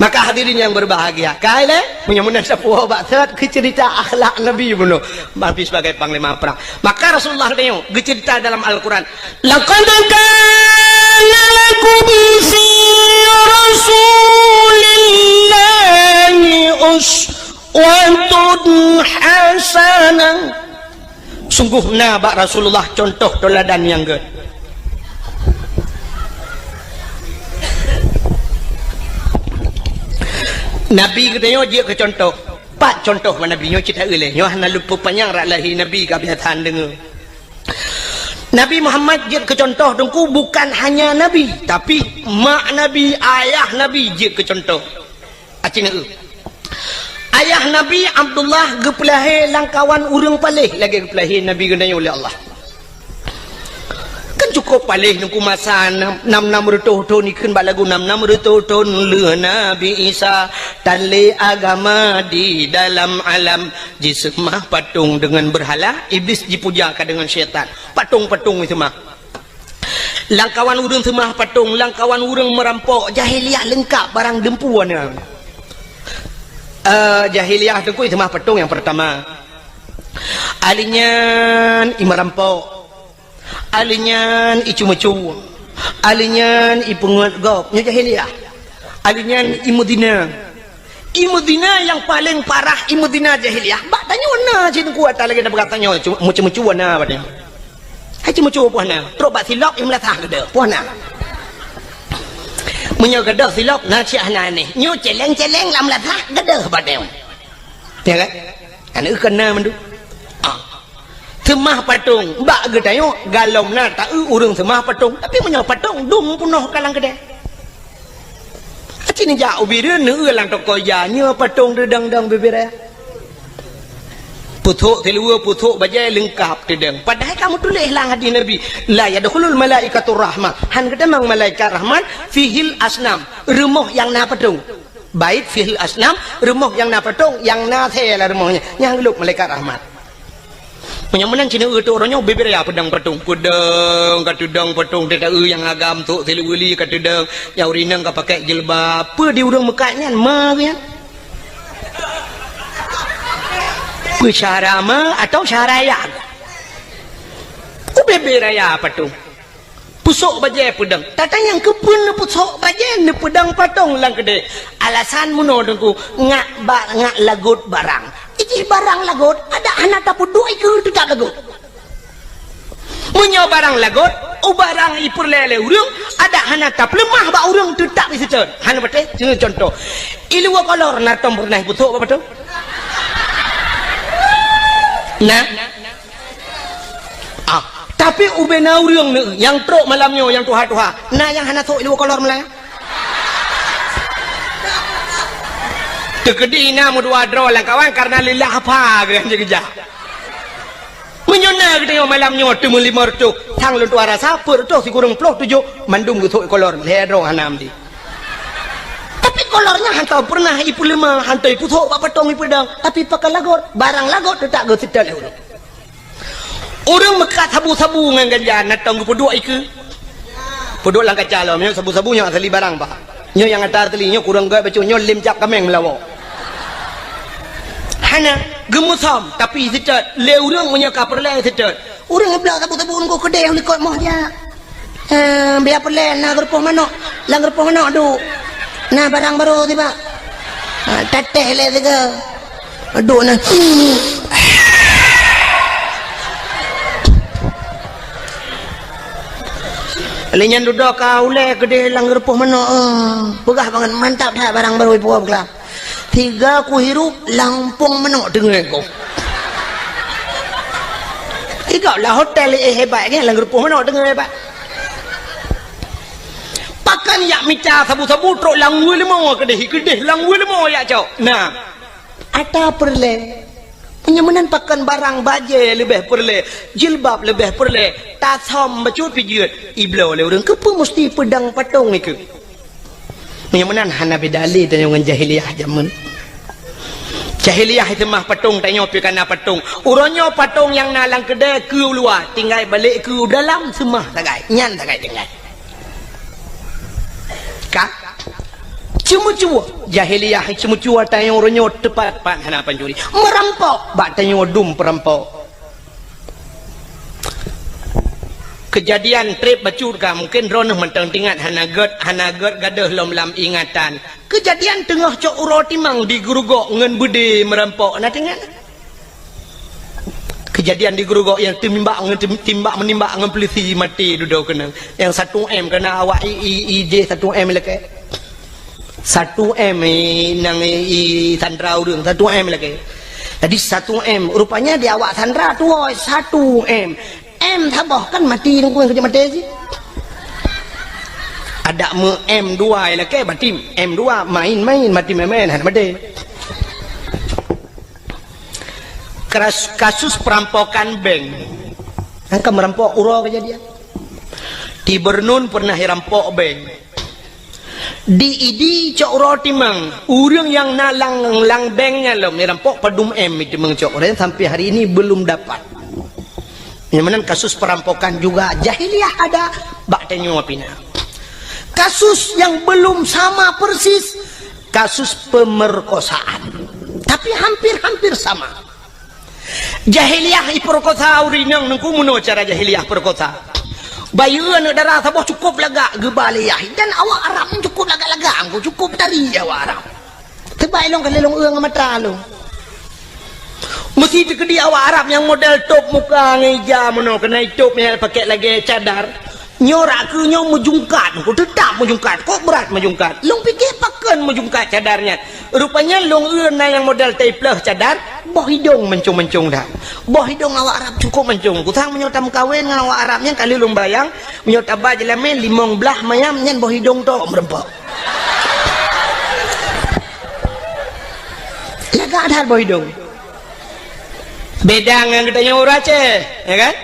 Maka hadirin yang berbahagia, kai lé, meunyoe meunan sapeue bak that keu cerita akhlak Nabi bunoe, Nabi sebagai panglima perang. Maka Rasulullah teuh geucerita dalam Al-Quran, "Laqad kana lakum fi Rasulillahi uswatun hasanah." Sungguh na bak Rasulullah cuntoh teuladan nyang gét. Nabi geutanyoe jeuet keu cuntoh. Pat cuntoh bak Nabi nyoe cit taeu lé. Nyoe hana lôn peupanyang rot lahé Nabi ka biasa deungoe. Nabi Muhammad jeuet keu cuntoh Teungku bukan hanya Nabi, tapi mak Nabi, ayah Nabi jeuet keu cuntoh. Aci neu. Ayah Nabi Abdullah geupeulahé lam kawan ureuëng paléh lagée geupeulahé Nabi geutanyoe lé Allah. Kan cukup paléh Teungku masa nam, nam, nam reutôh thon ikheun bak lagu nam, nam reutôh thon lheueh Nabi Isa, tan lé agama di dalam alam, jiseumah patong deungon beurhala, Iblis jipuja ka deungon syaitan. Patong-patong jiseumah. Lam kawan ureuëng seumah patong, lam kawan ureuëng meurampok, jahiliyah leungkap barang deumpu na. Eh, jahiliyah Teungku seumah patong nyang peurtama. Ahli nyan i meurampok. Ahli nyan i ceumeucue. Ahli nyan i peungeut gob. Nyoe jahiliyah. Ahli nyan i meuzina. I meuzina nyang paleng parah, i meuzina jahiliyah. Bak tanyoe na cit Teungku ata lagée na peugah tanyoe, cu-, meucue-meucue na bak tanyoe. Hai ceumeucue poh na, trok bak silop i meulasah keudeh, poh na. Meunyoe keudeh silop na cit hana aneh. Nyoe celeng-celeng lam meulasah keudeh bak tanyoe. Ya kan? Aneuk keu na mandum. Ah. Seumah patong, bak geutanyoe galom na taeu ureuëng seumah patong. Tapi meunyoe patong dum peunoh ka lam keudeh. Aci neujak ubé deuh neueu lam toko ija, nyoe patong deuh dang-dang bibir raya. Pusok siluweue, pusok bajée leungkap teudong. Padahai ka meutuléh lam hadis Nabi, "La yadkhulul malaikatur rahmah." Han geutamong malaikat rahmat, fihil asnam, rumoh nyang na patong. Bait fihil asnam, rumoh nyang na patong, nyang na sée lam rumoh nyan, nyang geulop malaikat rahmat. Meunyoe meunan cit neu teuh uroe nyoe bibir ya peudong patong, peudong ka teudong patong, teuta nyang agam tok siluweue ka teudong, nyang ureuëng inong ka pakai jilbab, peue di ureuëng meukat nyan ma nyan? Peue syara ma atau syara ya? Ubé-bé raya patong. Pusok bajée peudong. Tatanyong keupeue neupusok bajée neupeudong patong lam keudeh. Alasan meunoe Teungku, ngak ba-, ngak lagot barang. Ijih barang lagot, adak hana tapeuduek ikeue teutap lagot. Meunyoe barang lagot, U barang ipeureulée lé ureuëng, adak hana tapeuleumah bak ureuëng, teutab iseutôt. Hana patéh, siuroe cuntoh. Iluwa kolor na tom peureunah iputhok bak patong? Na. Ah, tapi ubena ureuëng neu nyang trok malam nyoe nyang tuha-tuha, na nyang hana sok iluwa kolor meulai? Teukeudi na meudua droe lam kawan karena lillah apa geuh nyang geujak. Meunyoe na geutanyoe malam nyoe teumeulimong reutôh, sang lôn tuha rasa peuet reutôh sikureueng ploh tujoh, mandum geusok ikolor, lhée droe hana meuti. Tapi kolor nyan hana peureunah ipeuleumah, hana iputhok bak patong ipeudong, tapi pakon lagot, barang lagot teutab geuseutôt lé ureuëng. Ureuëng meukat sabu-sabu ngon ganja, na tom geupeuduek ikeue. Peuduek lam kaca lom, nyoe sabu-sabu nyoe asali barang, Pak. Nyoe nyang ata asali, nyoe kureueng gét bacut, nyoe lém cap kaméng meulawa. Hana, geumeusom, tapi seutôt, lé ureuëng meunyoe ka peureulée seutôt. Ureuëng iblak sabu-sabu ngon keudeh u likot moh jak. Eh, biar peureulée na geurupoh manok, lam geurupoh manok duek. Na barang barô tiba. Ha, tatéh lé sigoe. Duek na. Lé nyan dudoe ka ulée keudeh lam geurupoh manok, eh. Peugah bangat mantap that barang barô ipuwoe beuklap. Tiga kuhirup lampong manok teungoh ko. Tiga lah hotel eh hebat kan lam geurupoh manok teungoh hebat. Pakon yak mita sabu-sabu trok lam wue leumo keudeh, keudeh lam wue leumo yak cok. Nah. Ata peureulée. Meunyoe meunan pakon barang bajée leubeh peureulée, jilbab leubeh peureulée, tasam bacut pijeuet, ibloe lé ureuëng keupeue musti peudong patong ikeue. Meunyoe meunan hana beda lé tanyoe ngon jahiliyah jameun. Jahiliyah seumah patong, tanyoe pih kana patong. Uroe nyoe patong nyang na lam keudée keu u luwa, tinggai balek keu u dalam seumah sagai. Nyan sagai tinggai. Ka? Ceumeucue. Jahiliyah ceumeucue tanyoe uroe nyoe teupat-pat hana pancuri. Meurampok bak tanyoe dum peurampok. Keujadian treb bacut ka mungken droeneuh mantong teuingat hana gét, hana gét gadôh lom lam ingatan. Keujadian teungoh cok uroe timang di Geurugok ngon beudé meurampok na teuingat? Keujadian di Geurugok nyang teumimbak ngon tim-, timbak meunimbak ngon peulisi maté dudoe keunan. Nyang satu M keunan awak i, i, i jih satu M lakée. Satu M, eh, nang, eh, i sandra ureuëng, satu M lagée. Jadi satu M, rupanya di awak sandra tuwoe satu M. M saboh kan mati nungkueng keu maté sih. Adak meu M dua lagée mati, M dua main-main mati main-main hana maté. Kras-, kasus perampokan bank. Angka merampok uroe kejadian. Di Bernun pernah irampok bank. Di Idi cok uroe timang, ureuëng nyang na lam, lam bank nyan lom, irampok padum M timang cok uroe, sampai hari ini belum dapat. Nyang meunan kasus perampokan juga jahiliyah ada, bak tanyoe pih na. Kasus yang belum sama persis, kasus pemerkosaan. Tapi hampir-hampir sama. Jahiliyah ipeurekosa ureuëng inong nungku meunoe cara jahiliyah peurekosa. Bayeue aneuëk dara saboh cukôp lagak geuba lé yah. Dan awak Arab nyan cukôp lagak-lagak, angku cukôp tari awak Arab. Teubai lôn ka lôn eu ngon mata lôn. Meusi teukeudi awak Arab nyang model tôb muka ngon ija meunoe keunan itôb nyang pakai lagée cadar. Nyoe rak keu nyoe meujungkat, ku teutap meujungkat, kok brat meujungkat. Lôn pike pakon meujungkat cadar nyan. Rupanya lôn eu na nyang model taipleuh cadar, boh idong mancong-mancong that. Boh idong awak Arab cukôp mancong. Kusang meunyoe tameukawen ngon awak Arab nyan kali lôn bayang, meunyoe taba jeulamé limong blaih mayam nyan boh idong tok meureumpok. Lagak that boh idong. Beda ngon geutanyoe ureuëng Aceh, ya kan?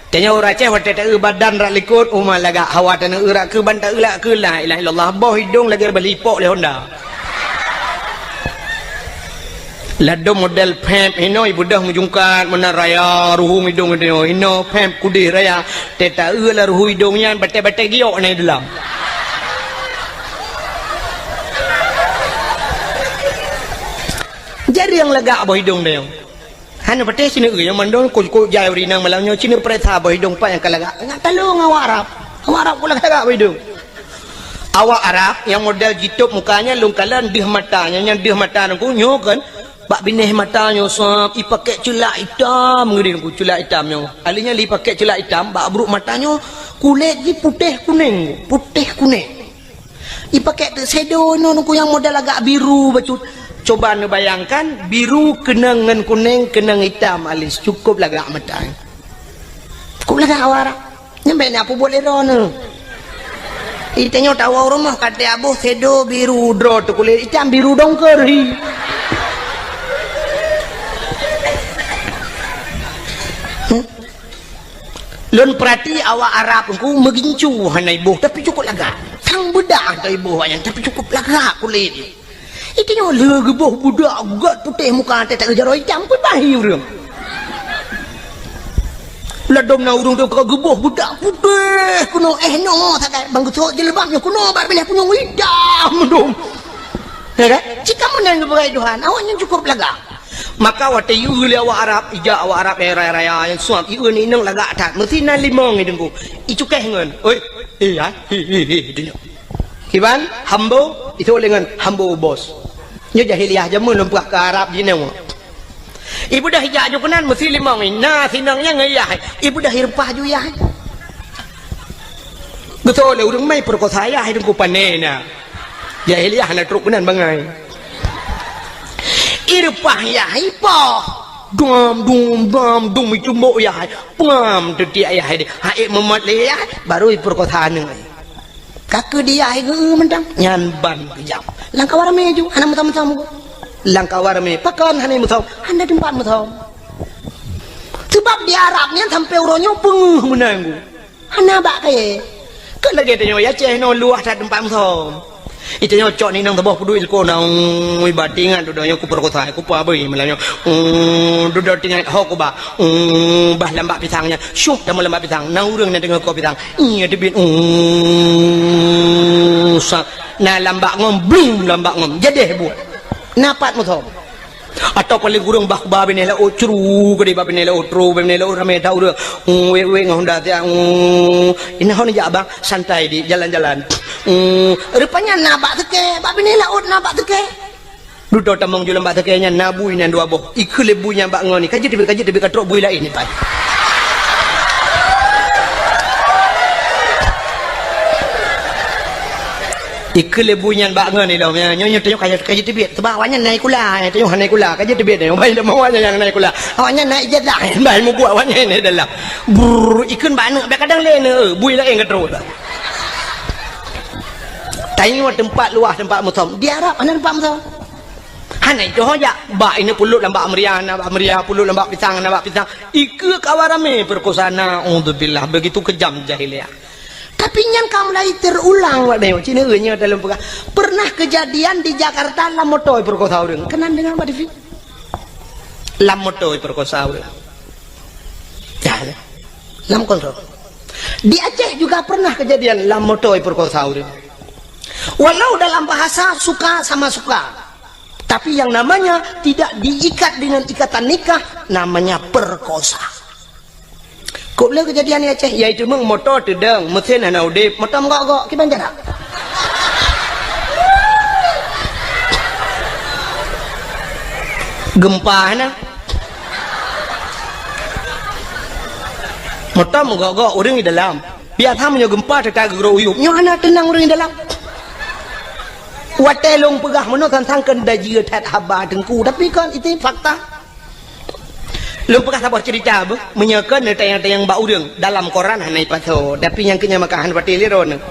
Tanyoe ureuëng Aceh watée taeu badan rak likot, uma lagak hawa taneu rak keu ban taeu lak keu la ilaha illallah. Boh idong lagée balipok lé honda. Ladom model pep hinoe ibeudôh meujungkat meunan raya ruhu idong tanyoe. Hinoe pep kudeh raya. Tée taeu lam ruhu idong nyan batée-batée giok na di dalam. Jareueng lagak boh idong tanyoe. Hana patéh sineuk nyang mandum kok-kok jai ureuëng inong malam nyoe sineuk peuriksa boh idong pat nyang ka lagak. Ngat talong awak Arab. Awak Arab kok lagak boh idong. Awak Arab nyang model jitôb muka nyan lôn kalon deuh mata nyan, nyan deuh mata nyan ku nyoe kan. Bak binéh mata nyoe sab ipakék ceulak itam ngeudin ku ceulak itam nyoe. Ahli nyan lé ipakék ceulak itam bak brôk mata nyoe Kulét jih putéh kunéng, putéh kunéng. Ipakék teuk shadow inoe Teungku nyang model agak biru bacut. Coba neubayangkan, biru keunong ngon kunéng, keunong itam alis, cukôp lagak mata. Cukôp lagak awak Arab. Nyan bèk na peubuet lé droeneuh. Itanyoe tawoe rumoh ka teuboh shadow biru, droe teuh kulét itam biru dongker hi. Hmm? Lôn peurati awak Arab Teungku meugincu hana iboh, tapi cukôp lagak. Sang beudak hana iboh awaknyan, tapi cukôp lagak kulét. Itanyoe lé geuboh beudak gèt putéh muka, teutak geujaroe itam, peubahi ureueng. Ladôm na ureueng teuka geuboh beudak putéh keunoe, eh, nyoe sagai bang geusok jilbab nyoe keunoe bak binéh punyueng itam dum. Ya kan? Cit kamoe nyan geupeugah Tuhan, awaknyan cukôp lagak. Maka watèe ieu lé awak Arab, ijak awak Arab raya-raya nyang suab, ieu ni inong lagak that. Meusti na limong i Teungku. Icukéh ngon, "Oi, eh, hai, hi, hi, hi," di nyoe. Kiban, hambo, itu lé ngon hambo bos. Nyoe jahiliah jameun lôn peugah keu Arab jinoe. Ibeudôh ijak ju keunan meusti limong i. Na sinong nyang ngon yah. Ibeudôh ireupah ju yah. Beutôi lé ureueng mai peurekosa yah i Teungku pané na. Jahiliah hana trok keunan bangai. Ireupah yah ipoh. Dum, dum, dum, dum, icumbok yah. Pengam teutiek yah deh. Hai meumot lé yah, baru ipeurekosa aneuk. Ka keu di yah geu mantong. Nyan ban keujam. Lam kawan ramé ju, hana meusom-som. Lam kawan ramé, pakon hana meusom? Hana teumpat meusom. Sabab di Arab nyan sampoe uroe nyoe peungeuh meunan. Hana bak kayèe. Keu lagèe tanyoe i Aceh nyoe luwah that teumpat meusom. Itanyoe cok ni nang saboh peuduek ilko na, ui, ba tingat dudoe nyoe kupeurekosa, kupeubri malam nyoe. Ui, dudoe tingat ho kuba. Ui, bah lam bak pisang nyan. Syup teuma lam bak pisang. Na ureueng na deungoe ko pisang. Iya teubiet. Ui, sa. Na lam bak ngom, bling lam bak ngom. Jadeh buet. Na pat meusom. Atawa paléng kureueng bah kuba binéh laôt, cru keudéh bak binéh laôt, tro bak binéh laôt, ramé that ureueng. Hmm, wék-wék ngon honda siat, hmm, inoe hana jak bang, santai di jalan-jalan. Hmm, rupanya na bak seukée, bak binéh laôt na bak seukée. Dudoe tamong ju lam bak seukée nyan na bui nyan dua boh. Ikheun lé bui nyan bak ngon ni, ka jeuet teubiet, ka jeuet teubiet, ka trok bui laén ni pai. Ikheun lé bui nyan bak ngon ilom, ya, nyoe, nyoe, tanyoe ka, ka jiteubiet. Sabab awaknyan na i kula, ya, tanyoe hana i kula, ka jiteubiet, ya, bai lom awaknyan nyang na i kula. Awaknyan na ijazah, bai mubuet awaknyan na dalam. Brrr, ikheun bak aneuk, bèk kadang lé aneuk, bui laén ka trok. Tanyoe teumpat luwah, teumpat meusom. Di Arab hana teumpat meusom. Hana itu ho jak. Bak ini puluk lam bak meuria, na bak meuria, puluk lam bak pisang, na bak pisang. Ikheun kawan ramé peurekosa, naudzubillah. Begitu kejam jahiliyah. Tapi nyan ka mulai terulang, Wak Dayo. Cina nyoe dalam peugah. Pernah kejadian di Jakarta lam moto peurekosa ureueng. Keunan deungoe bak T V. Lam moto peurekosa ureueng. Ya, ya. Lam kontrol. Di Aceh juga pernah kejadian lam moto peurekosa ureueng. Walau dalam bahasa suka sama suka. Tapi yang namanya tidak diikat dengan ikatan nikah, namanya perkosa. Kok le kejadian di Aceh, yaitu meng moto teudong, mesin hana udeb, moto meugok-gok, kiban jarak. Gempa hana. Moto meugok-gok, ureueng di dalam. Biasa meunyoe gempa teuka geurok uyueb, nyoe hana teunang ureueng di dalam. Watèe lôn peugah meunoe sang-sang kheun dajeu that haba Teungku, tapi kan itu fakta. Lôn peugah saboh cerita beuh, meunyoe kon neutanyong-tanyong bak ureueng, dalam koran hana ipasoe, tapi nyang keu nyan maka hana patéh lé droeneuh.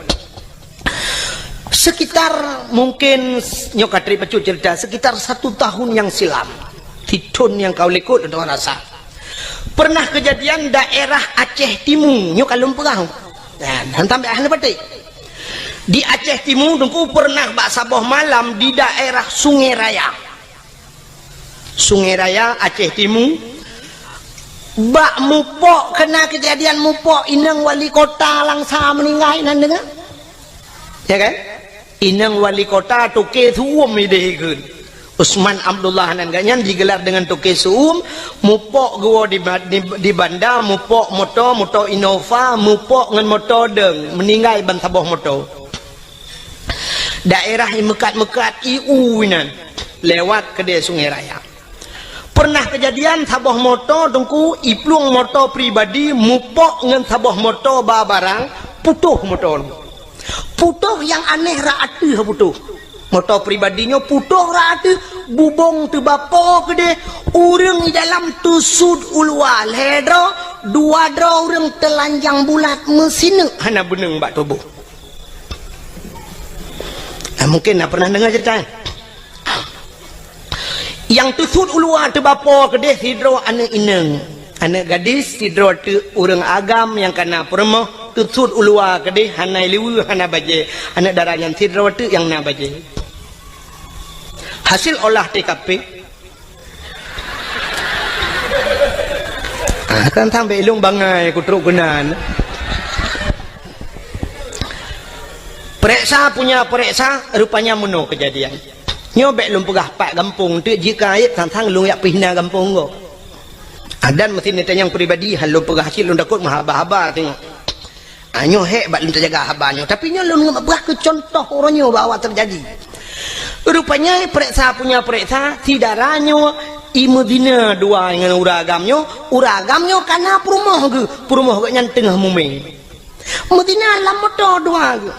Sekitar mungkin nyoe ka trép bacut cerita, sekitar satu tahun yang silam, di thôn nyang ka u likôt lôn rasa. Pernah kejadian daerah Aceh Timu, nyoe ka lôn peugah. Nah, hantam bèk hana patéh. Di Aceh Timu, Teungku, pernah bak saboh malam di daerah Sungai Raya. Sungai Raya, Aceh Timu. Bak mupok, kena kejadian mupok, inong wali kota Langsa meuninggai, nan deungö? Ya kan? Inong wali kota Toke Su'um idéh ikheun. Usman Abdullah nan gobnyan digelar dengan Toke Su'um, mupok geuwoe di ba-, di, di banda, mupok moto, moto Innova, mupok ngon moto dong, meuninggai ban saboh moto. Daerah nyang meukat-meukat i u inan, lewat keudéh Sungai Raya. Pernah kejadian saboh moto, Teungku, iplueng moto pribadi mupok ngon saboh moto ba barang, putôh moto. Putôh nyang aneh rot ateueh putôh. Moto pribadi nyoe putôh rot ateueh, bubông teubapo keudeh, ureuëng di dalam teusut u luwa lhée droe, dua droe ureuëng teulanjang bulat meusineuk hana beuneueng bak tuboh. Nah, mungkin na pernah deungoe ceurita nyan. Nyang teusut u luwa teubapo keudeh sidroe aneuëk inong, aneuëk gadis, sidroe teuk ureuëng agam nyang kana peurumoh, teusut u luwa keudeh hana liweue, hana bajée, aneuëk dara nyan sidroe teuk nyang na bajée. Hasil olah T K P, ah, kan sampai ilong bangai kutrok keunan. Pereksa punya pereksa, rupanya meunoe kejadian. Nyoe bék lôn peugah pat gampông teuk, jika ayat sang-sang lôn yak pihna gampông gob. Adan meusin neutanyong pribadi, han lôn peugah cit lôn takot meuhaba-haba tengok. Ah, nyoe hék bak lôn tajaga haba nyoe. Tapi nyoe lôn peugah keu contoh uroe nyoe bahwa terjadi. Rupanya pereksa punya pereksa, si dara nyoe i meuzina dua ngon ureuëng agam nyoe, ureuëng agam nyoe kana peurumoh geuh, peurumoh geuh nyan teungoh mumé. Meuzina lam moto dua geuh.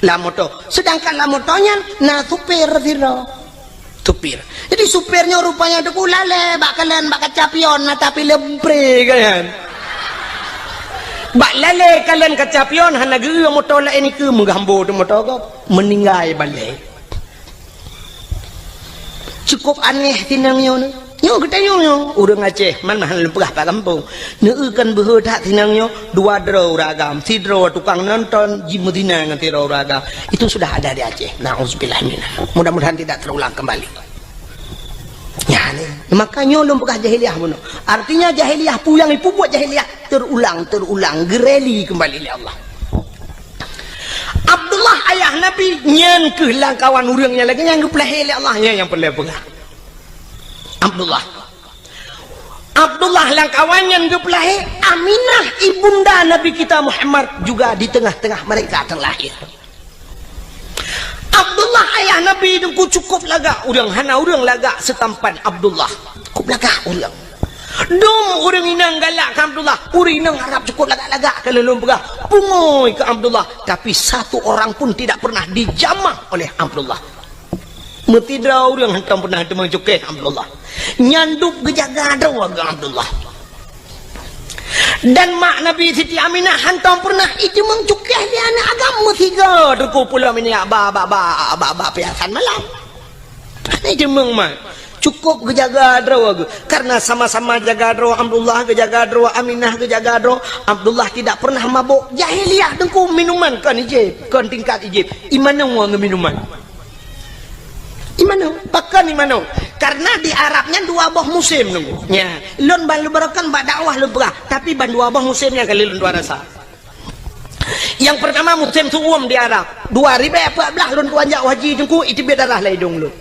Lam moto. Sedangkan lam moto nyan na supir sidroe. Supir. Jadi supir nyoe rupanya Teungku lalée bak kalon bak kaca pion na tapi leumpre kan. Bak lalée kalon kaca pion hana geu moto laén ikeue meugambo teuh moto gob. Meuninggai balée. Cukup aneh tinang nyoe. Nyoe geutanyoe nyoe, ureuëng Aceh, man hana lôn peugah pat gampông. Neueu kan beuhe that tinang nyoe, dua droe ureuëng agam, sidroe tukang nonton, jimeuzina ngon sidroe ureuëng agam. Itu sudah ada di Aceh. Nauzubillah minha. Mudah-mudahan tidak terulang kembali. Ya, ni. Maka nyoe lôn peugah jahiliyah bunoe. Artinya jahiliyah peue nyang ipubuet jahiliyah terulang, terulang, geureli kembali lé Allah. Abdullah ayah Nabi nyan keuh lam kawan ureuëng nyang lagée nyang geupeulahé lé Allah, nyan nyang peureulée peugah. Abdullah. Abdullah lam kawan nyan geupeulahé, Aminah ibunda Nabi kita Muhammad juga di tengah-tengah mereka terlahir. Abdullah ayah Nabi Teungku cukup lagak ureuëng, hana ureuëng lagak seutampan Abdullah. Cukup lagak ureuëng. Dum ureuëng inong galak keu Abdullah, ureuëng inong Arab cukup lagak-lagak keu lôn peugah, pungui keu Abdullah, tapi satu orang pun tidak pernah dijamah oleh Abdullah. Meutidroe ureuëng hantom pernah teumeucukéh Abdullah. Nyan dub geujaga droe geuh Abdullah. Dan mak Nabi Siti Aminah hantom pernah iteumeucukéh lé aneuëk agam meusigoe Teungku pulo minyak ba, ba, ba, ba, ba piasan malam. Hana iteumeumat. Cukup geujaga droe geuh. Karena sama-sama jaga droe, Abdullah geujaga droe, Aminah geujaga droe. Abdullah tidak pernah mabok. Jahiliyah Teungku minuman kon ijép, kon tingkat ijép. Imanoe ngon minuman. Imanoe, pakon imanoe. Karena di Arab nyan dua boh musim Teungku. Nya, lôn ban lôn beureukan bak dakwah lôn peugah, tapi ban dua boh musim nyang kali lôn tuan rasa. Nyang pertama musim su'um di Arab. Dua ribèe empat belas lôn tuan jak haji Teungku, iteubiet darah lam idong lôn.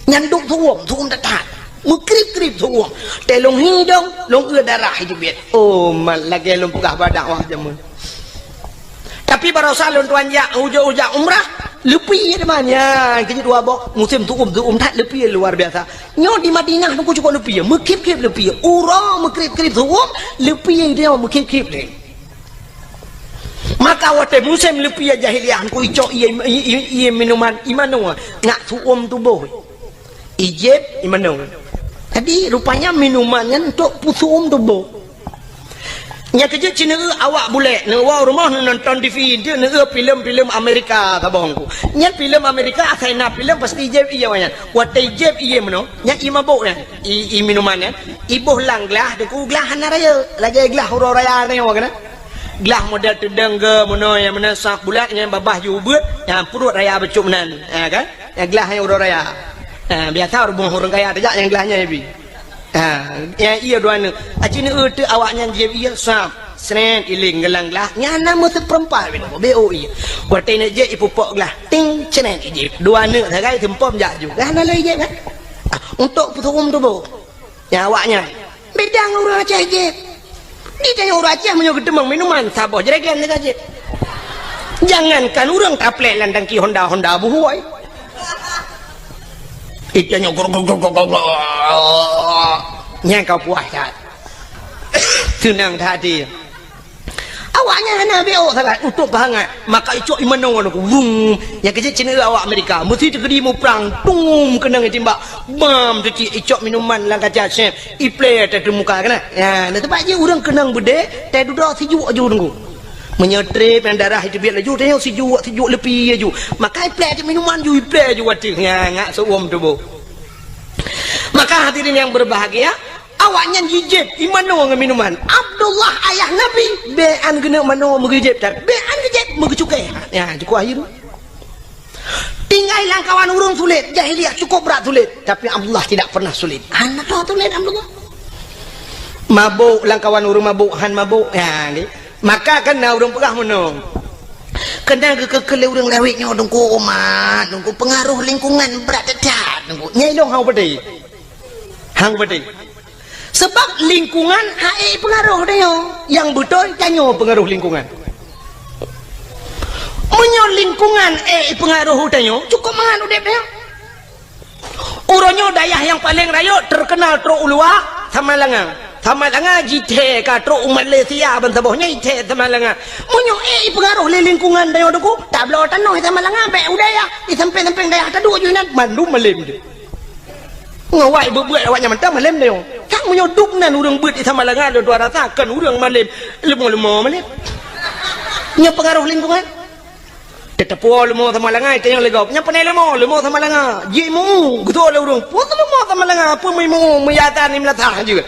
Nyan dub su'um, su'um that-that. Meukrib-krib su'um. Teuh lôn hi idong, lôn eu darah iteubiet. Oh, mat lagèe lôn peugah bak dakwah jameun. Tapi baroesa lôn tuan jak, ujoe-ujoe umrah, leupie teuma nyan, keu jeuet dua boh, musim su'um, su'um that leupie luar biasa. Nyoe di Madinah Teungku cukup leupie, meukrib-krib leupie. Uroe meukrib-krib su'um, leupie nyoe meukrib-krib lé. Maka watèe musém leupie jahiliyah, Teungku icok ié, ié, ié, ié minuman, imanoe, ngat su'um tuboh. Ijép, imanoe. Jadi, rupanya minuman nyan untuk peusu'um tuboh. Nyan keuh jeuet cit neueu awak bulèk, neuwoe rumoh neunonton T V, neuneueu filem-filem Amerika saboh Teungku. Nyan filem Amerika, asai na filem pasti ijép ié nyan. Watèe ijép ié meunoe, nyan ié mabök nyan. I, ié minuman nyan, iboh lam glah, Teungku glah hana rayeuk, lagèe glah uroe raya nyoe keunan. Glah model teudong geuh meunoe nyang meunan saf bulat nyang babah jih ubeuet, nyang pruet raya bacut meunan, ha kan? Nyang glah nyang uroe raya. Ha, biasa ureueng, ureueng kaya tajak nyang glah nyan ibi. Ha, nyang ié dua neuk. Aci neueu teuk awak nyan jieb ié saf. Sret iléng geulang glah, nyan na meuseupeurempat binoe, beu ié. Watèe neuk jieb ipupok glah, ting, sret ijieb. Dua neuk sagai seumpom jak ju. Glah na lôn ijieb kan? Ah, untuk peusu'um tuboh. Nyan awak nyan. Beda ngon ureueng Aceh jieb. Di tanyoe ureueng Aceh meunyoe geuteumeung minuman, saboh jerigen teuka jieb. Jangankan ureueng taplek lam tangki Honda, Honda buhôi. Itanyoe grok, grok, grok, grok, grok. Nyang ka puas that. Seunang that hati. Awaknyan hana beok sangat, utôb bangat. Maka icok imanoe ngon aku. Wum. Nyang keuh cit cina awak Amerika. Meusi teukeudi muprang. Tum keunong itimbak. Bam teucik icok minuman lam kaca sép. Iplé ateueh muka keunan. Ya, na teumpat jih ureueng keunong beudé, tai dudoe sijuek aju nunggu. Meunyoe trép nyang darah iteubiet laju, tanyoe sijuek, sijuek leupie aju. Maka iplé ateueh minuman ju, iplé aju ateueh. Ya, ngak seuuem tuboh. Maka hadirin yang berbahagia, awaknyan jijép imanoe ngon minuman. Abdullah ayah Nabi, bék an geuneuk manoe meugeujép that. Bék an geujép meugecuké. Ya, cukup akhir. Tinggai lam kawan ureueng sulet, jahiliyah cukup brat sulet, tapi Abdullah tidak pernah sulet. Hana tho sulet Abdullah. Mabök lam kawan ureueng mabök, han mabök. Ya, nggih. Maka kan na ureueng peugah meunoe. Keunan geukeu-keu lé ureueng lawét nyoe Teungku, umat, Teungku, peungaroh lingkungan brat that, Teungku. Nyai lôn hang peudeh. Hang peudeh. Sebab lingkungan hana peungaroh tanyoe. Nyang beutôi tanyoe peungaroh lingkungan. Meunyoe lingkungan ék peungaroh tanyoe, cukup mangat udép tanyoe. Uroe nyoe dayah nyang paleng rayeuk teukeunal trok u luwa, Samalanga. Samalanga jithèe ka trok u Malaysia ban saboh nyan jithèe Samalanga. Meunyoe ék peungaroh lé lingkungan tanyoe Teungku, tabloe tanoh Samalanga, bèk u dayah, di sampéng-sampéng dayah taduek ju inan, mandum malém teuh. Ngon awak beuet-beuet awaknyan mantong malém nyoe. Kan meunyoe dub nan ureueng beuet di Samalanga lôn tuan rasa kon ureueng malém, leumo-leumo malém. Nyoe peungaroh lingkungan. Teuteupeue leumo Samalanga, tanyong lé gob. Nyan peunah leumo, leumo Samalanga. Jimeu, geutoe lé ureueng. Peue leumo Samalanga, peue meuimu, meuyatan ni meulasah jeuet.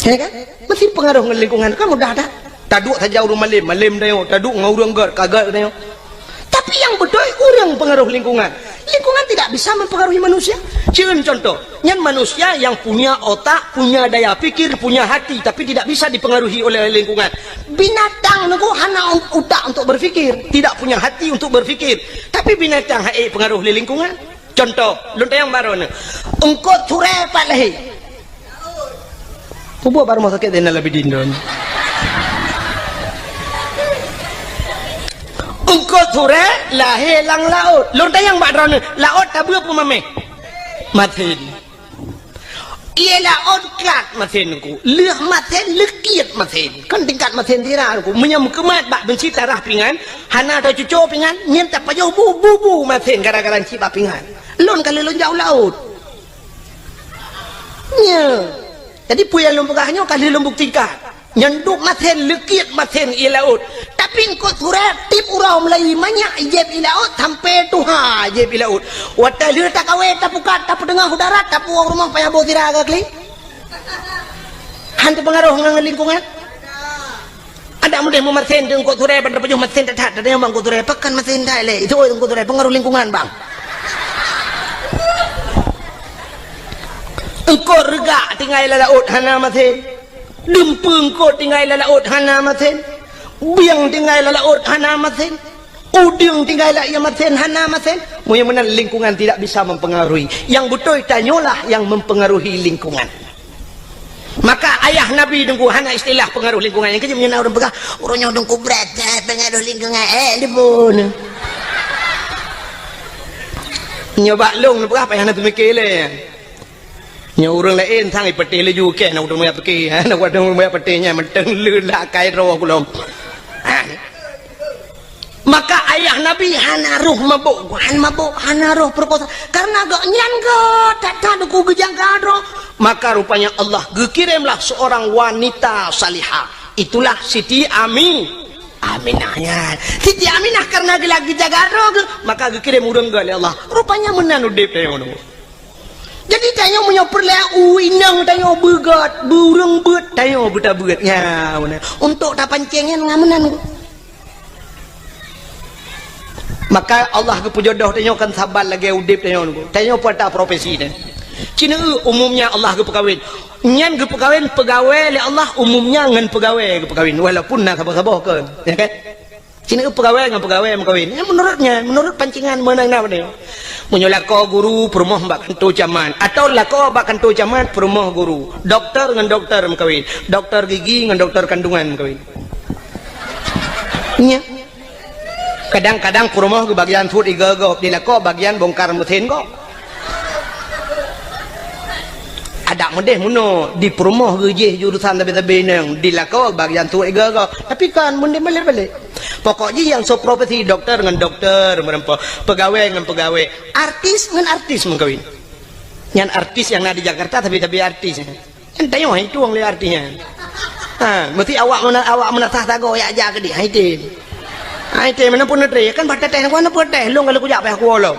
Ya kan? Meusti peungaroh ngon lingkungan kan mudah dah. Taduek saja ureueng malém, malém tanyoe. Taduek ngon ureueng gèt, ka gèt tanyoe. Tapi nyang beutôi ureueng peungaroh lingkungan. Lingkungan tidak bisa mempengaruhi manusia. Cen contoh, nyan manusia yang punya otak, punya daya pikir, punya hati, tapi tidak bisa dipengaruhi oleh lingkungan. Binatang nyoe hana utak untuk berpikir, tidak punya hati untuk berpikir, tapi binatang hana pengaruh lé lingkungan. Contoh, lôn tanyong baroe nyoe. Eungkôt surée pat lahé. Peue buet bak rumoh sakét Zainal Abidin droeneuh? Eungkôt surée lahé lam laôt. Lôn tanyong bak droeneuh, laôt tabeuet peue mamèh? Masen. Ié laôt klat masen Teungku. Lheueh masen, leukiet masen. Kon tingkat masen sira Teungku. Meunyoe meukeumat bak beunsi tarah pingan, hana teucuco pingan, nyan tapajoh bu, bu, bu masen gara-gara cit bak pingan. Lôn ka lheueh lôn jak u laôt. Nyoe. Jadi peue nyang lôn peugah nyoe ka lheueh lôn buktikan. Nyan dub masen, leukiet masen ié laôt. Tapi eungkôt surée tiep uroe mulai manyak ijép ié laôt sampoe tuha ijép ié laôt. Watèe lheueh takawé, tapukat, tapeuteungoh u darat, tapuwoe rumoh payah boh sira ka kli. Han teupeungaroh ngon lingkungan. Adak mudeh meumasen di eungkôt surée ban tapajoh masen that-that, tanyong bak eungkôt surée, pakon masen that lé? Itu eungkôt surée, peungaroh lingkungan, Bang. Eungkôt reugak tinggai lam laôt hana masen. Dumpeue eungkôt tinggai lam laôt hana masen. Bieng tinggai lam laôt hana masen. Udeueng tinggai lam ié masen hana masen. Meunyoe meunan lingkungan tidak bisa mempengaruhi. Nyang beutôi tanyoe lah nyang mempengaruhi lingkungan. Maka ayah Nabi Teungku hana istilah pengaruh lingkungan. Nyang keujeuet meunyoe na ureueng peugah, "Uroe nyoe Teungku brat that pengaruh lingkungan." Eh, dibunuh. Nyoe bak lôn peugah payah na teumiké lé. Nyoe ureueng laén sang ipeuteh laju kèe na ureueng meuyak peuteh. Na ureueng meuyak peuteh nyan mantong le lakai droe kulom. Ha. Maka ayah Nabi hana roh mabök, han mabök, hana roh peurekosa. Karena gobnyan gèt that-that Teungku geujaga droe. Maka rupanya Allah geukirémlah seorang wanita salihah. Itulah Siti Ami-, Aminah nyan. Siti Aminah karena geulah geujaga droe geuh, maka geukirém ureueng gèt lé Allah. Rupanya meunan udép tanyoe nyoe. Jadi tanyoe meunyoe peureulèe u inong tanyoe beugèt, beu ureueng beuet, tanyoe beutabeuet. Nya, meunan. Untuk tapancéng nyan ngon meunan. Maka Allah geupeujodoh tanyoe kan saban lagèe udép tanyoe nyoe. Tanyoe peue ata profesi nyan. Ci neueu umumnya Allah geupeukawen. Nyan geupeukawen peugawée lé Allah umumnya ngon peugawée geupeukawen walaupun na saboh-saboh kon, ya kan? Ci neueu peugawée ngon peugawée meukawen. Nyan menurut nyan, menurut pancingan meunan na padahai. Meunyoe lakoe guru peurumoh bak kantô camat atau lakoe bak kantô camat peurumoh guru, doktor ngon doktor meukawen, doktor gigi ngon doktor kandungan meukawen. Nya. Kadang-kadang peurumoh geubagian suet igoe gob, dilakoe bagian bongkar meusén gob. Adak meudeh meunoe, di peurumoh geujeh jurusan sabe-sabe inong, dilakoe bagian suet igoe gob. Tapi kan meudeh balek-balek. Pokok jih nyang soe profesi dokto ngon dokto meureumpok, peugawée ngon peugawée, artis ngon artis meukawen. Nyan artis nyang na di Jakarta, tapi, tapi artis. Nyan tanyoe hai tueng lé artis nyan. Ha, meusti awak meuna-, awak meunasah sagoe jak-jak keudeh, hai tem. Hai tem, meunan pun neutré, kan bak teuteh, kan neupeuteuteh, lôn ka lheueh kujak payah kuwoe lom.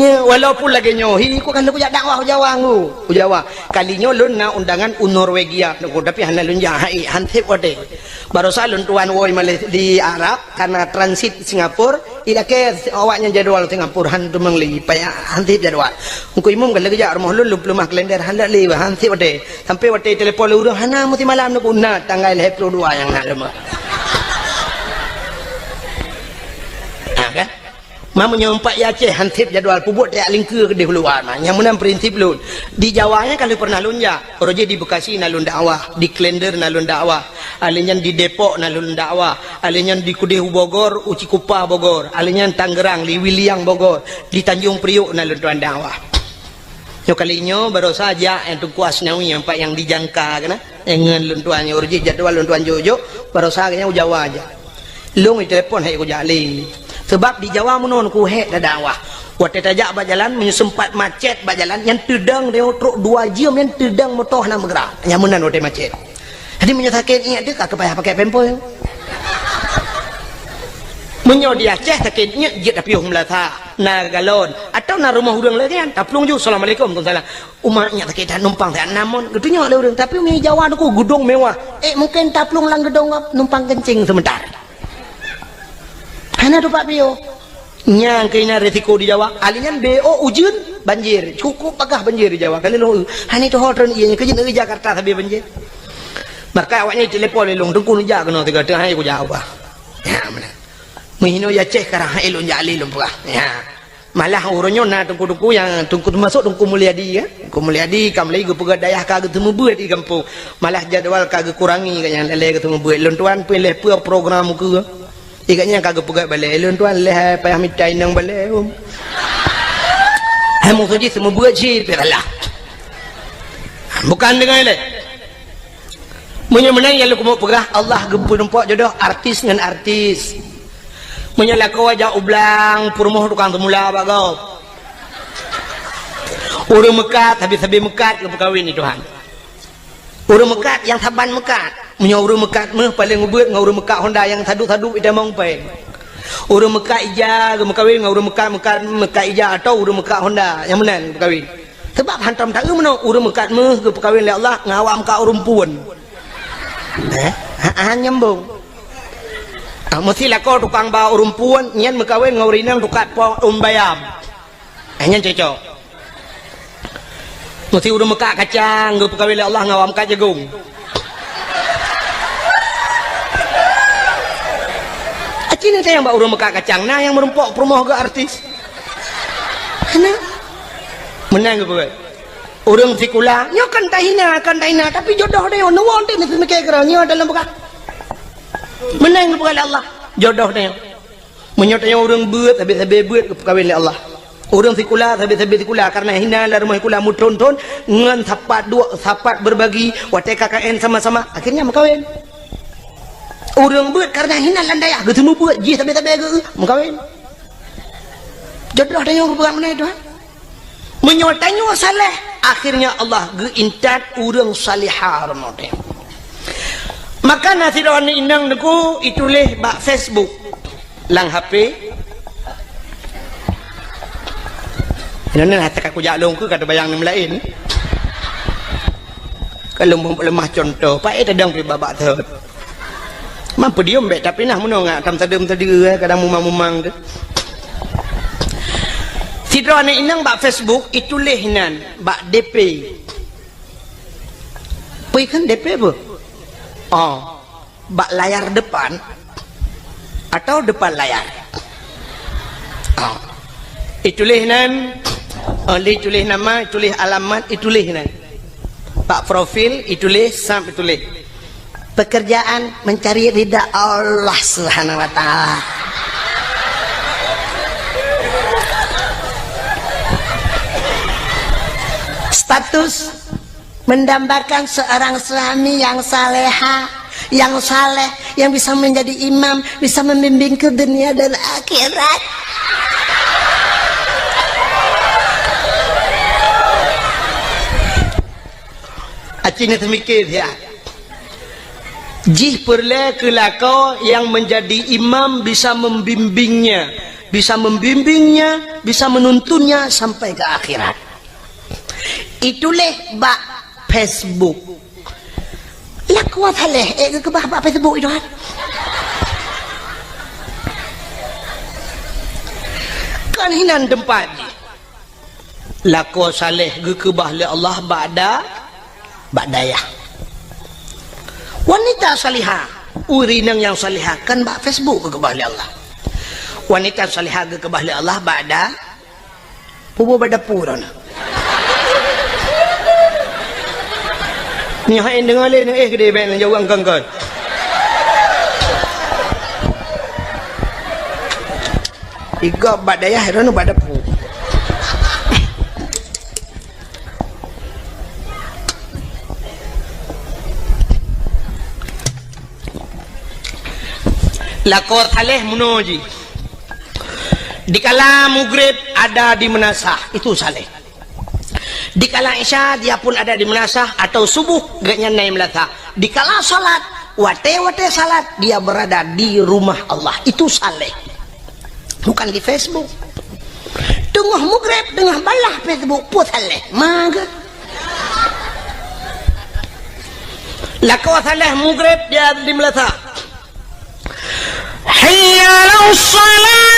Ya, walaupun lagée nyoe, hi, ku kan lheueh kujak dakwah u Jawa ngu, u Jawa. Kali nyoe lôn na undangan u Norwegia, tapi hana lôn jak, hai, han sép watée. Barosa lôn tuan woe Malay-, di Arab, karena transit Singapura, ilakée awak nyan jadwal Singapura, han teumeung lé, payah han sép jadwal. Engku Imum ka lheueh geujak rumoh lôn, lôn peuleumah kalender, han lé, han sép watée. Sampai watée telepon lé ureueng, hana meusimalam neupuna tanggai lhée ploh dua nyang na leumoh. Ha, kan? Ma meunyoe umpat i Aceh han sép jadwal, peubuet tajak lingkeue keudeh u luwa ma. Nyang meunan prinsip lôn. Di Jawa nyan ka lheueh pernah lôn jak. Uroe jih di Bekasi na lôn dakwah, di Klender na lôn dakwah, alé nyan di Depok na lôn dakwah, alé nyan di keudeh u Bogor, u Cikupa Bogor, alé nyan Tangerang, di Wiliang Bogor, di Tanjung Priok na lôn tuan dakwah. Nyoe kali nyoe barosa jak nyang Teungku Asnawi nyang pat nyang dijangka keunan. Nyang ngon lôn tuan nyoe, uroe jih jadwal lôn tuan jok-jok, barosa geuhnyan u Jawa jak. Lôn itelepon hai kujak lé. Sabab di Jawa meunoe ku hék tadakwah. Watée tajak bak jalan, meunyoe seumpat macet bak jalan, nyan teudong tanyoe trok dua jeuem, nyan teudong moto hana meugerak. Nyan meunan watée macet. Jadi meunyoe sakét iék teuh ka payah pakai pampers. Meunyoe di Aceh sakét iék jeuet tapiôh meulasa, na galon, atawa na rumoh ureuëng lagée nyan, taplueng ju, "Assalamualaikum." "Waalaikumsalam." "Umak nyak sakét that, numpang that, na mon." Geutunyok lé ureuëng, tapi mi Jawa nyoe ku geudong mewah. Eh, mungkin taplueng lam geudong numpang kencing sebentar. Hana tupat piôh. Nyang keunan risiko di Jawa. Alé nyan B O ujeuen, banjir. Cukup bagah banjir di Jawa. Kali lôn, hana tuho treun ié nyan, keujeut negeri Jakarta sabe banjir. Maka awaknyan telepon lé lôn, "Teungku neujak keunoe tiga teuh hai kujak ubah." Ya, mana? Meuhino ya ceh karah hai lôn jak lé lôn peugah. Ya. Malah uroe nyoe na teungku-teungku nyang teungku teumasok Teungku Mulyadi, ya. Teungku Mulyadi ka mulai geupeugah dayah ka geuteumeubuet di gampông. Malah jadwal ka geukurangi ka nyang lalée geuteumeubuet. Lôn tuan pih lheueh peue program keu. Ikat nyang ka geupeugah balée, lôn tuan lheueh payah mita inong balée, um. Hai musoh jih teumeubuet cit, pih salah. Bukan deungon lé. Meunyoe meunan nyang lôn keumeung peugah, Allah geupeurumpok jodoh artis ngon artis. Meunyoe lakoe jak u blang, peurumoh tukang teumula bak gob. Ureuëng meukat, sabe-sabe meukat geupeukawen di Tuhan. Ureuëng meukat nyang saban meukat. Meunyoe ureuëng meukat méuh paleng ubeuet ngon ureuëng meukat Honda nyang sadu-sadu itamong péng. Ureuëng meukat ija geumeukawen ngon ureuëng meukat, meukat, meukat ija atawa ureuëng meukat Honda nyang meunan geumeukawen. Sabab hantom taeu meunoe ureuëng meukat méuh geupeukawen lé Allah ngon awak meukat ureuëng puon. Eh? Ha, ha, nyambung. Ah, meusti lakoe tukang ba ureuëng puon nyan meukawen ngon ureuëng inong tukat po ureuëng bayam. Eh, nyan cocok. Meusti ureuëng meukat kacang geupeukawen lé Allah ngon awak meukat jagong. Aci na nyang ba ureuëng meukat kacang, na nyang meurumpok peurumoh geuh artis. Hana. Meunan geupeugah. Ureuëng sikula, nyoe kan tahina, kan tahina, tapi jodoh tanyoe, neuwoe teuh neuseumiké keudroe nyoe dalam peugah. Meunan geupeugah lé Allah, jodoh tanyoe. Meunyoe tanyoe ureuëng beuet, sabe-sabe beuet geupeukawen lé Allah. Ureuëng sikula, sabe-sabe sikula, karena hina lam rumoh sikula meuthon-thon, ngon sapat duek, sapat berbagi, watée K K N sama-sama, akhirnya meukawen. Ureuëng beuet karena hina lam dayah, geuteumeubeuet jih sabe-sabe geu-, meukawen. Jodoh tanyoe geupeugah meunan Tuhan. Meunyoe tanyoe saleh, akhirnya Allah geuintat ureuëng salihah rumoh teuh. Maka na sidroe aneuk inong teungku ituléh bak Facebook, lam H P. Nyoe na teuka kujak lôn keu ka teubayang nyang laén. Ka lôn leumah contoh, paét tadong pih babak thot. Mampu diem bék, tapi nah meunoe ngak tam tadeuem tadi, eh, kadang mumang-mumang tu. Sidroe aneuk inong bak Facebook ituléh nan bak D P. Peue kheun D P peue? Oh, bak layar depan atau depan layar? Oh. Ituléh nan, oh, lé ituléh nama, ituléh alamat, ituléh nan. Bak profil ituléh, sab ituléh. Pekerjaan mencari ridha Allah Subhanahu wa Ta'ala. Status mendambakan seorang suami yang saleha, yang saleh, yang bisa menjadi imam, bisa membimbing ke dunia dan akhirat. Aci na teumikir siat. Jih peureulée keu lakoe nyang meunjadi imam bisa membimbingnya, bisa membimbingnya, bisa menuntunnya sampai ke akhirat. Ituléh bak Facebook. Lakoe saleh, eh, geukeubah bak Facebook itu kan. Kan hinan teumpat jih. Lakoe saleh geukeubah lé Allah bak da-, bak dayah. Wanita salihah, ureueng inong nyang salihah kan bak Facebook geukeubah lé Allah. Wanita salihah geukeubah lé Allah bak da-, puboh bak dapu droeneuh. Nyoe hai deungoe lé, eh, geude bèk nyang jaweueb kon-kon. Igob bak dayah, droeneuh bak dapu. Lakoe saleh meunoe jih. Dikala mugreb ada di meunasah, itu saleh. Dikala Isya, dia pun ada di meunasah, atau subuh, gobnyan na i meunasah. Dikala salat, watée-watée salat, dia berada di rumah Allah. Itu saleh. Bukan di Facebook. Teungoh mugreb, teungoh balah Facebook, peue saleh. Mage. Lakoe saleh mugreb, dia di meunasah. Hayya 'alas shalah.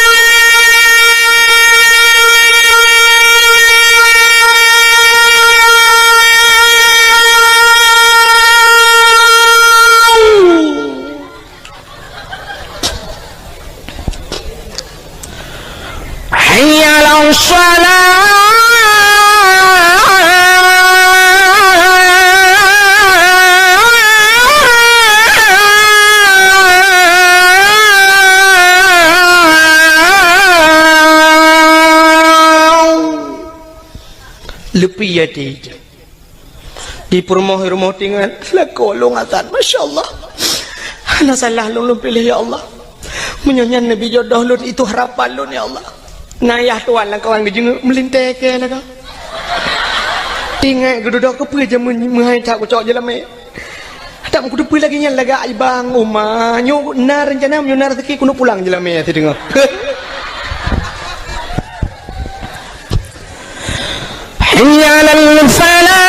Hayya 'alas shalah. Leupie até. Di peurumoh-rumoh tingan, lakoe lôn azan, masya Allah. Hana salah lôn, lôn piléh, ya Allah. Meunyoe nyan neubi jodoh lôn, itu harapan lôn, ya Allah. Na yah tuan lam kawan geujeungeuk meulintèe kèe lagoe. Ingat geududoe keupeue jamén meuhai that kucok jeulamé. That meukuteupeu lagèe nyan lagak ibang uma. Nyoe na reuncana, meunyoe na raseuki keuneuk pulang jeulamé sideungoe. Hayya 'alal falah.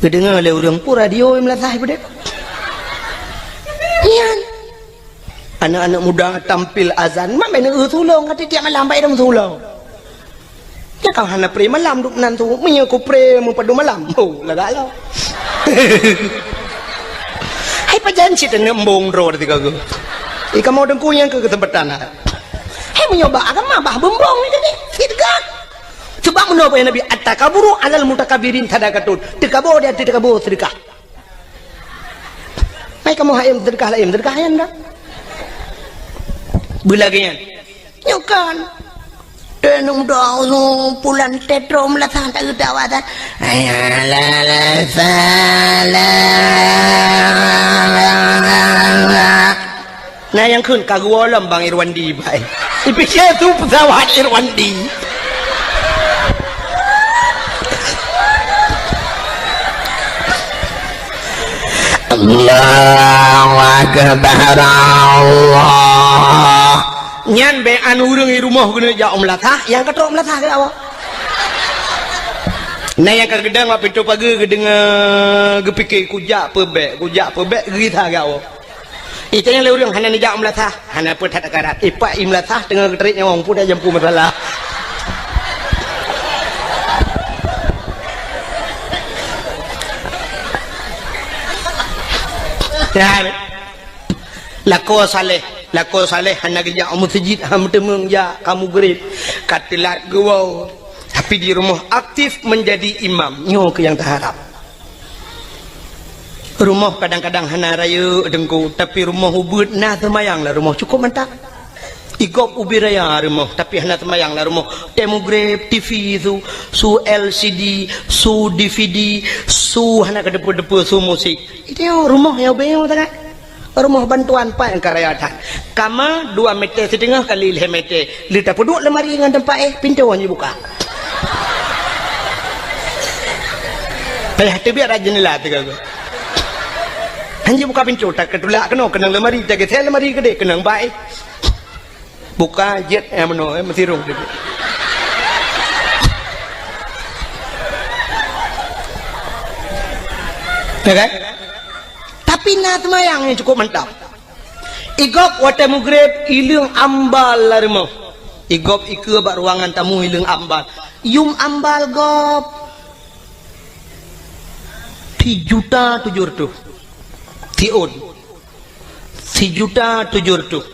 Geudeungoe lé ureueng peue radio i meulasah ipeudeh. Nyan. Aneuk-aneuk muda tampil azan, mak bèk neueu tulông, ka tiep malam bèk dong tulông. Nyan ka hana pré malam duek meunan su, meunyoe ku pré meupadum malam. Oh, lagak lom. Hai pajan cit aneuk embong droe teuka geuh. I kamoe teungku nyang keu keuseumpatan. Hai meunyoe bak agama bah beumbong ni jadi. Seudeukah. Sebab meunoe Nabi, "At-takaburu 'alal mutakabbirin sadaqatun." Teukaboe di ateueh teukaboe seudeukah. Hai kamoe hai seudeukah laén, seudeukah nyan dah. Beulagèe nyan. Nyoe kan. Teuh nung doa pulan tetro meulasah tak geudawa dah. Hayya 'alal falah. Nah, nyang kheun ka geuwoe lom Bang Irwandi, bai. Ipike tu pesawat Irwandi. Allahu Akbar, Allah. Nyan bèk an ureueng i rumoh keuneuk jak u meulasah, nyang ka trok meulasah keu awak. Nah, nyang ka geudong bak pintoe pageue geudeungoe, geupike, "Kujak peubèk, kujak peubèk," geugisa gawok. Itanyong lé ureueng hana neujak u meulasah, hana peue that akarat. Ipak i meulasah teungoh geutrép nyawong, peue dak jampu masalah. Nah, lakoe saleh, lakoe saleh hana geujak u meuseujid, han meuteumèe jak ka mugreb, ka teulat geuwoe. Tapi di rumoh aktif menjadi imam, nyoe keuh nyang taharab. Rumoh kadang-kadang hana rayeuk teungku, tapi rumoh ubeuet na seumayang lam rumoh cukôp mantap. Igop ubit raya rumoh, tapi hana seumayang lam rumoh. Watèe mugreb, T V su, su L C D, su D V D, su hana keudeupe-deupe su musik. Itu rumoh nyang ubit sangat. Rumoh bantuan pat nyang ka raya that. Kama dua meter siteungoh kali lhèe meter. Lheuh tapeuduek lemari ngon teumpat éh, pintoe hana jibuka. Payah teubiet rot jeundela teuga. Hana jibuka pintoe, tak keutulak keunoe, keunong lemari, tak geusé lemari keudéh, keunong bak éh. Buka jeuet, eh, meunoe, eh, meusirong teubiet. Ya kan? Tapi na seumayang nyang cukôp mantap. Igop watèe mugreb, ileueng ambal lam rumoh. Igop ikeue bak ruangan tamu ileueng ambal. Yum ambal gop. Sijuta tujoh reutôh. Siôn. Sijuta tujoh reutôh.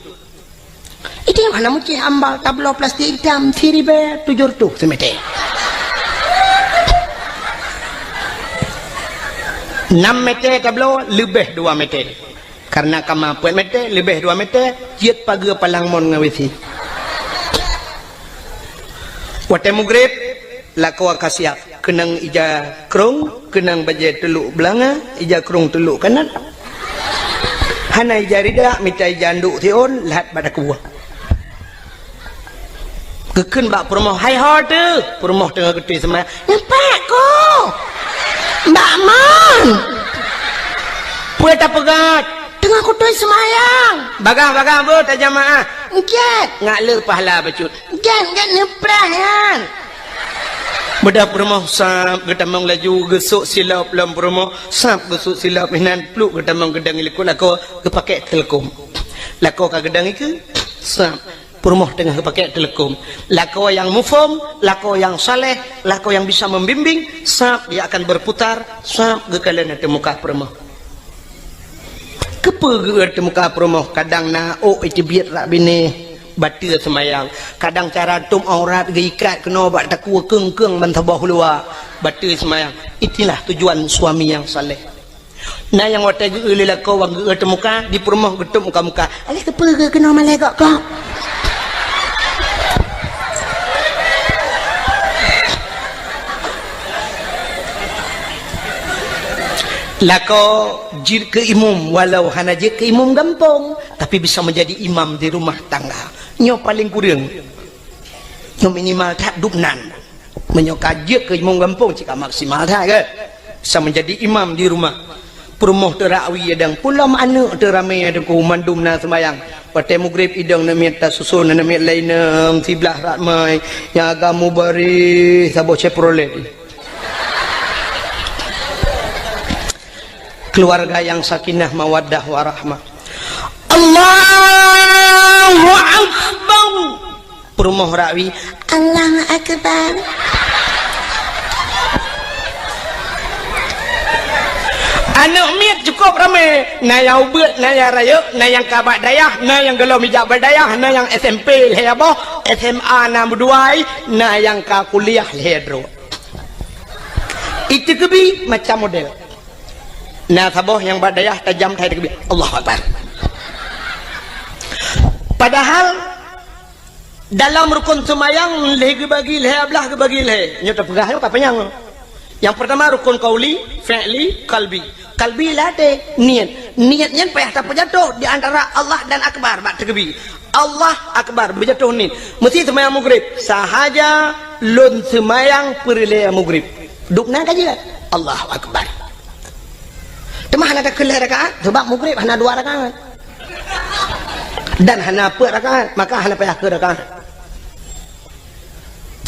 Itu hana meucéh ambal tabloe plastik itam siribèe tujoh reutôh simeter. Nam meter tabloe leubeh dua meter. Karena kama peuet meter, leubeh dua meter, jeuet pageue palang mon ngon W C. Watèe mugreb, lakoe ka siap. Keunong ija krông, keunong bajèe teulok beulanga, ija krông teulok kanat. Hana ija ridak, mita ija anduk siôn, lhat bak takue. Geukheun bak peurumoh, "Hai ho teuh!" Peurumoh teungoh geutôi seumayang. "Nyoe pat, Ko!" "Bak mon!" "Peue tapeugah?" "Teungoh kutôi seumayang." "Bagaih-bagaih beuh tajamaah." "Gèt." "Ngak le pahala bacut." "Gèt, gèt neupreh nyan." Beudôh peurumoh sab geutamong laju geusôk silop lom peurumoh, sab geusôk silop inan pluek geutamong geudong likot lakoe geupakèk teuleukom. Lakoe ka geudong ikeue, sab. Peurumoh teungoh geupakèk teuleukom. Lakoe nyang muphom, lakoe nyang saleh, lakoe nyang bisa membimbing, sab dia akan berputar, sab geukalon ateueh muka peurumoh. Keupeue geuôt teuh muka peurumoh, kadang na ôk iteubiet rak binéh, bateue seumayang. Kadang cara tuem aurat geuikat keunoe bak takue keung-keung ban saboh luwa, bateue seumayang. Itulah tujuan suami yang saleh. Na nyang watèe geuôt lé lakoe wan geuôt teuh muka, di peurumoh geutuem muka-muka. "Alah keupeue geuh keunoe malèe gok-gok?" Lakoe jeuet keu imum, walau hana jeuet keu imum gampông, tapi bisa menjadi imam di rumah tangga. Nyoe paleng kureueng. Nyoe minimal that dubnan. Meunyoe ka jeuet keu imum gampông, cit ka maksimal that, kan? Bisa menjadi imam di rumah. Peurumoh teuh rak wie idong, pulom aneuk teuh ramé idong, mandum na seumayang. Watèe mugreb idong, aneuk miet tasuson, aneuk miet laén, siblah rak mai, nyang agam mubareh, saboh Chevrolet. Keluarga yang sakinah, mawaddah, warahmah. Allahu Akbar. Peurumoh rak wie, Allahu Akbar. Aneuk miet cukôp ramé, na nyang ubeuet, na nyang rayeuk, na nyang ka bak dayah, na nyang gohlom ijak bak dayah, na nyang S M P lhèe boh, S M A na meuduai, na nyang ka kuliah lhèe droe. Iteukeubi macam model. Na saboh nyang bak dayah tajam that iteukeubi. Allahu Akbar. Padahal dalam rukon seumayang lhèe geubagi lhèe, ablah geubagi lhèe. Nyoe tapeugah nyoe ka panyang. Nyang peurtama rukon qauli, fi'li, qalbi. Qalbi ladèe niet. Niet nyan payah tapeujatoh di antara Allah dan Akbar bak teukeubi. Allah Akbar, beujatoh niet. Meusti seumayang mugreb. Sahaja lôn seumayang peureulèe mugreb. Dubnan ka jeuet. Allahu Akbar. Teuma hana takheun lhèe rakaat, sabab mugreb hana dua rakaat. Dan hana peuet rakaat, maka hana payah kheun rakaat.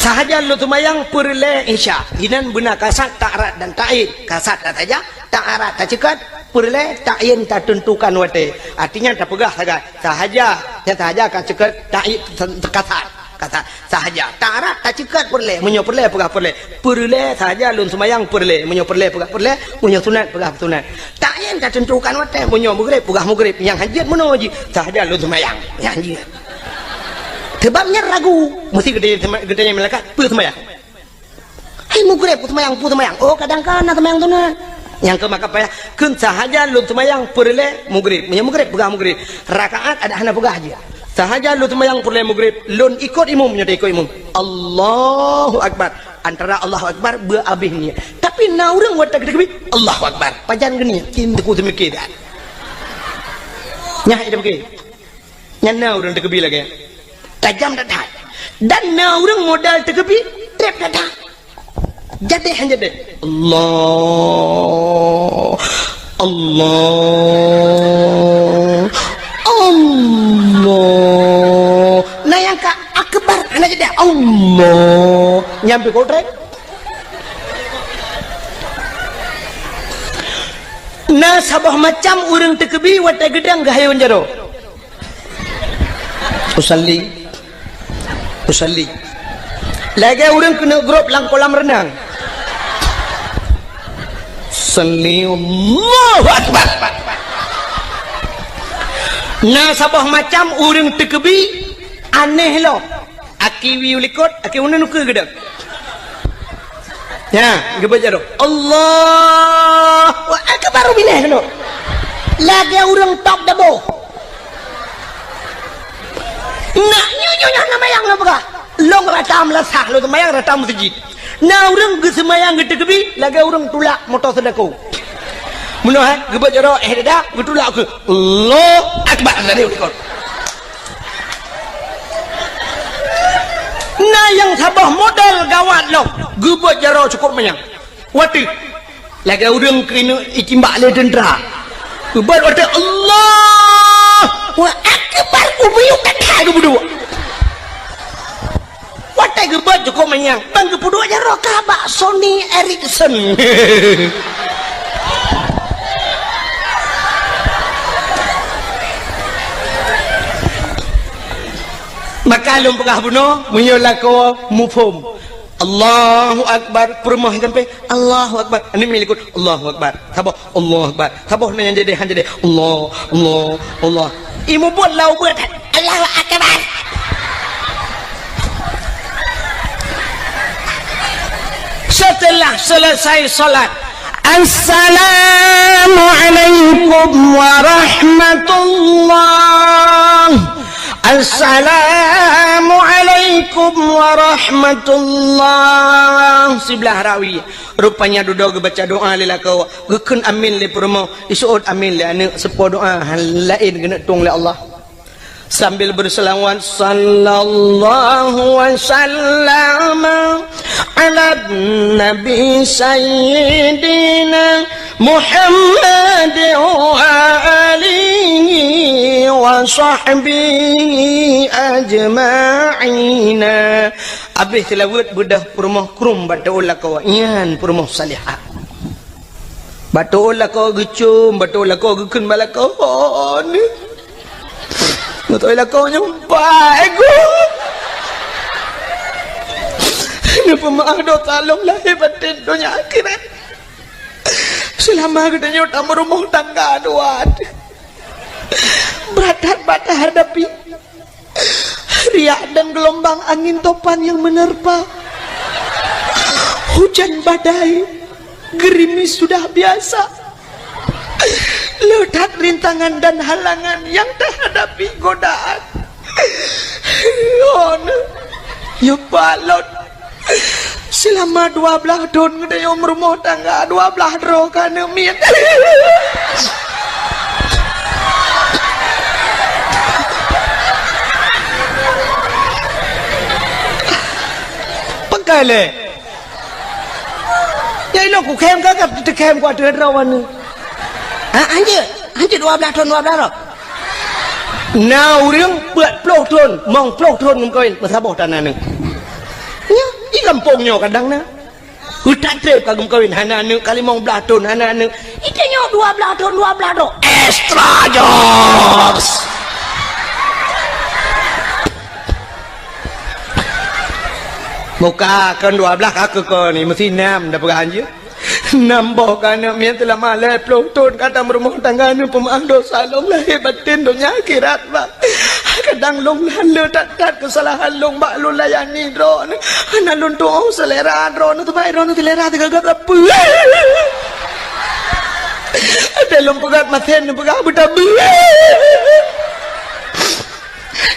Sahaja lôn seumayang peureulèe Isya. Inan beuna kasat, ta'rad dan ta'yin. Kasat tasaja, ta'rad taceukat, peureulèe ta'yin tateuntukan watèe. Artinya tapeugah sagai. Sahaja, nyang sahaja ka ceukat, ta'yin kasat. Kasat sahaja. Ta'rad taceukat peureulèe. Meunyoe peureulèe peugah peureulèe. Peureulèe sahaja lôn seumayang peureulèe. Meunyoe peureulèe peugah peureulèe. Meunyoe sunat peugah sunat. Ta'yin Tateuntukan watèe, meunyoe meugreb, peugah meugreb, nyang hanjeuet meunoe jih, sahaja lôn seumayang, nyang hanjeuet. Sebab nyan ragu, meusti geutanyong, geutanyong malaikat, peue seumayang? Hai meugreb, peue seumayang, peue seumayang? Oh, kadang ka na seumayang sunat. Nyang keu maka payah, kheun sahaja lôn seumayang peureulèe meugreb. Meunyoe meugreb, peugah meugreb. Rakaat adak hana peugah jih. Sahaja lôn seumayang peureulèe meugreb, lôn ikot imum, nyoe ikot imum. Allahu Akbar. Antara Allahu Akbar, beu abéh niet. Tapi na ureueng watèe geutakbir, Allahu Akbar. Pajan geuniet, cit teungku seumiké that. Nyan, ida pike. Nyan na ureueng takbir lagèe nyan. Tajam that-that. Dan na ureueng modal takbir, trép that-that. Jadéh han jadéh. Allah. Allah. Allah. Na nyang ka akbar, hana jadéh. Allah. Nyan pih kotrek. Na saboh macam ureueng takbir watèe geudang geuhayôn jaroe. Usalli. Usalli. Lagèe ureueng keuneuk grob lam kolam reunang. Salli, Allahu Akbar. Na saboh macam ureueng takbir aneh lom. Aki wiyeue likot, aki uneun ukeue geudang. Nya, geubeuet jaroe. Allahu Akbar, binéh keunoe. Lagèe ureueng top dabo. Nak nyoe, nyoe, nyoe, na mayang na peugah. Lôn rata meulasah, lôn seumayang rata meuseujid. Na ureueng geuseumayang geutakbir, lagèe ureueng tulak moto seudako. Meunoe, eh, geubeuet jaroe, eh, dada, geutulak keu. Allahu Akbar, tadi likot. Na nyang saboh model gawat lom, geubeuet jaroe cukôp manyang. Watèe lagèe ureueng keuneuk itimbak lé teuntra. Geubeuet watèe Allahu Akbar, ubiyuk that-that geupeuduek. Watèe geubeuet cukôp manyang, ban geupeuduek jaroe ka bak Sony Ericsson. Maka lôn peugah bunoe, meunyoe lakoe muphom. Allahu Akbar, peurumoh sampai, Allahu Akbar. Aneuk miet likot, Allahu Akbar. Saboh, Allahu Akbar. Saboh na nyang jadéh, han jadéh. Allah, Allah, Allah. Imeubeuet lau beuet, Allahu Akbar. Setelah selesai salat, Assalamualaikum warahmatullah. Assalamualaikum warahmatullah. Siblah rawi. Rupanya dudoe geubaca doa lé lakoe, geukheun amin lé peurumoh, iseuôt amin lé aneuk, seupôt doa laén geuneuk tueng lé Allah. Sambil berselawat, sallallahu wasallam ala nabi sayyidina Muhammad wa alihi wa sahbihi ajma'ina. Abéh seulaweuet beudôh peurumoh krueng bak teuôt lakoe, nyan peurumoh salihah. Bak teuôt lakoe geucôm, bak teuôt lakoe geukheun bak lakoe, "Oh, ni." Beutôi lakoe nyoe, "Baik, Guru." Neupeumeu'ah dosa lôn lahé batén donya akhirat. Seulama geutanyoe tameurumoh tangga dua. Brat that bak tahadapi. Riak dan gelombang angin topan yang menerpa. Hujan badai, gerimis sudah biasa. Le that rintangan dan halangan yang tahadapi godaan. Yon, ya balot. Seulama dua blaih thon geutanyoe meurumoh tangga, dua blaih droe ka aneuk miet. Peukalé. Ya, ilong kukhém ka, ka teukhém ku ateueh droe aneuk. Ha, anjeuet. Anjeuet dua blaih thon, dua blaih droe. Na ureueng peuet ploh thon, limong ploh thon geumeukawen, meusaboh tan aneuk. Nyoe, di gampông nyoe kadang na. Utak trép ka geumeukawen, hana aneuk, ka limong blaih thon, hana aneuk. Itu nyoe dua blaih thon, dua blaih droe. Extra jokes. Muka kon dua blaih ka keu kon ni, meusi nam dah peugah anjeuet. Nam boh keuneuk miet teulama lhèe ploh thon ka tameurumoh tangga, neupeumeu'ah dosa lôn lahé batén donya akhirat, Bang. Kadang lôn lheueh that-that keusalahan lôn bak lôn layani droeneuh. Hana lôn tu'oh seulera droeneuh, teubaik droeneuh seulera teugagat sapeue. Até lôn peugah maté neupeugah beutabeue.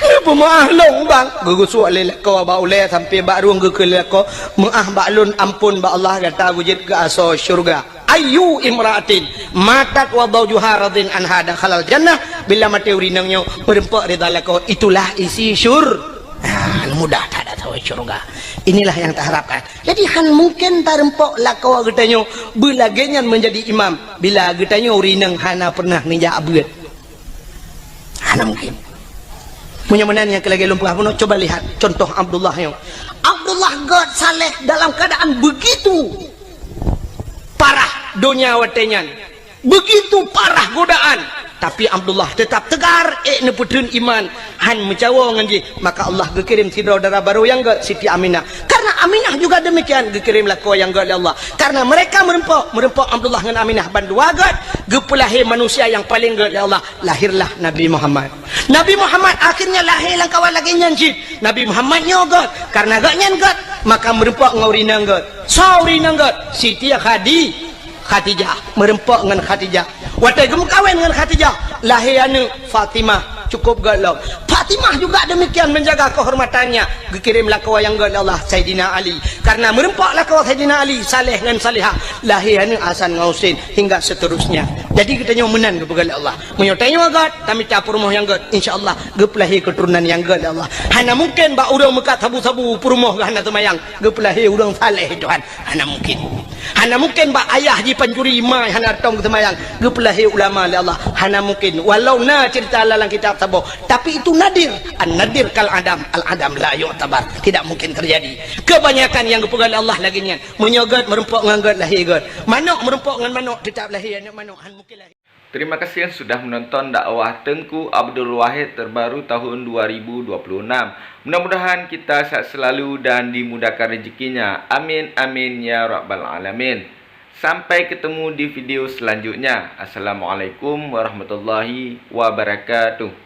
Neupeumeu'ah lôn, Bang. Geugeusuek lé lakoe bak ulèe sampoe bak rueng, geukheun lé lakoe, "Meu'ah bak lôn, ampôn bak Allah, gata beujeuet keu asoe syeuruga." Ayyu imra'atin matat wa zawjuha radin anha dakhalal jannah. Bila maté ureueng inong nyoe meureumpok ridha lakoe, itulah isi syur-, ha, mudah that asoe syeuruga. Inilah yang taharapkan. Jadi, han mungken tareumpok lakoe geutanyoe beulagèe nyan meunjadi imam bila geutanyoe ureueng inong hana pernah neujak beuet. Hana mungken. Meunyoe meunan nyang keu lagèe lôn peugah bunoe, coba lihat contoh Abdullah nyoe. Abdullah gèt saleh dalam keadaan begitu parah donya watèe nyan. Begitu parah godaan. Tapi Abdullah tetap tegar, ék neupeutheun iman, han meucawo ngon jih. Maka Allah geukirém sidroe dara barô nyang gèt, Siti Aminah. Karena Aminah juga demikian, geukirém lakoe nyang gèt lé Allah. Karena mereka meureumpok, meureumpok Abdullah ngon Aminah bandua gèt, geupeulahé manusia nyang paleng gèt lé Allah. Lahirlah Nabi Muhammad. Nabi Muhammad akhirnya lahé lam kawan lagèe nyan cit. Nabi Muhammad nyoe gèt, karena gèt nyan gèt, maka meureumpok ngon ureueng inong gèt. Soe ureueng inong gèt? Siti Khadi-, Khadijah. Meureumpok ngon Khadijah. Watèe geumeukawen ngon Khadijah, lahé aneuk Fatimah, cukup gèt lom. Fatimah juga demikian menjaga kehormatannya. Geukirém lakoe nyang gèt lé Allah, Saidina Ali. Karena meureumpok lakoe Saidina Ali, saleh ngon salehah, lahé aneuk Hasan ngon Husein, hingga seterusnya. Jadi geutanyoe meunan geupeugèt lé Allah. Meunyoe tanyoe gèt, tamita peurumoh nyang gèt, insya Allah geupeulahé keuturonan nyang gèt lé Allah. Hana mungken bak ureueng meukat sabu-sabu peurumoh geuh hana seumayang, geupeulahé ureueng saleh, Tuhan. Hana mungken. Hana mungken bak ayah jipancuri, ma hana tong seumayang, geupeulahé ulama lé Allah. Hana mungken. Walau na cerita lam kitab saboh, tapi itu nadir. An-nadir kal adam, al-adam la yu'tabar. Tidak mungkin terjadi. Kebanyakan nyang geupeugèt lé Allah lagèe nyan. Meunyoe gèt meureumpok ngon gèt, lahé gèt. Manok meureumpok ngon manok, tetap lahé aneuk manok. Han mungken lahé. Terima kasih yang sudah menonton dakwah Teungku Abdul Wahid terbaru tahun dua ribu dua puluh enam. Mudah-mudahan kita sehat selalu dan dimudahkan rezekinya. Amin, amin, ya rabbal alamin. Sampai ketemu di video selanjutnya. Assalamualaikum warahmatullahi wabarakatuh.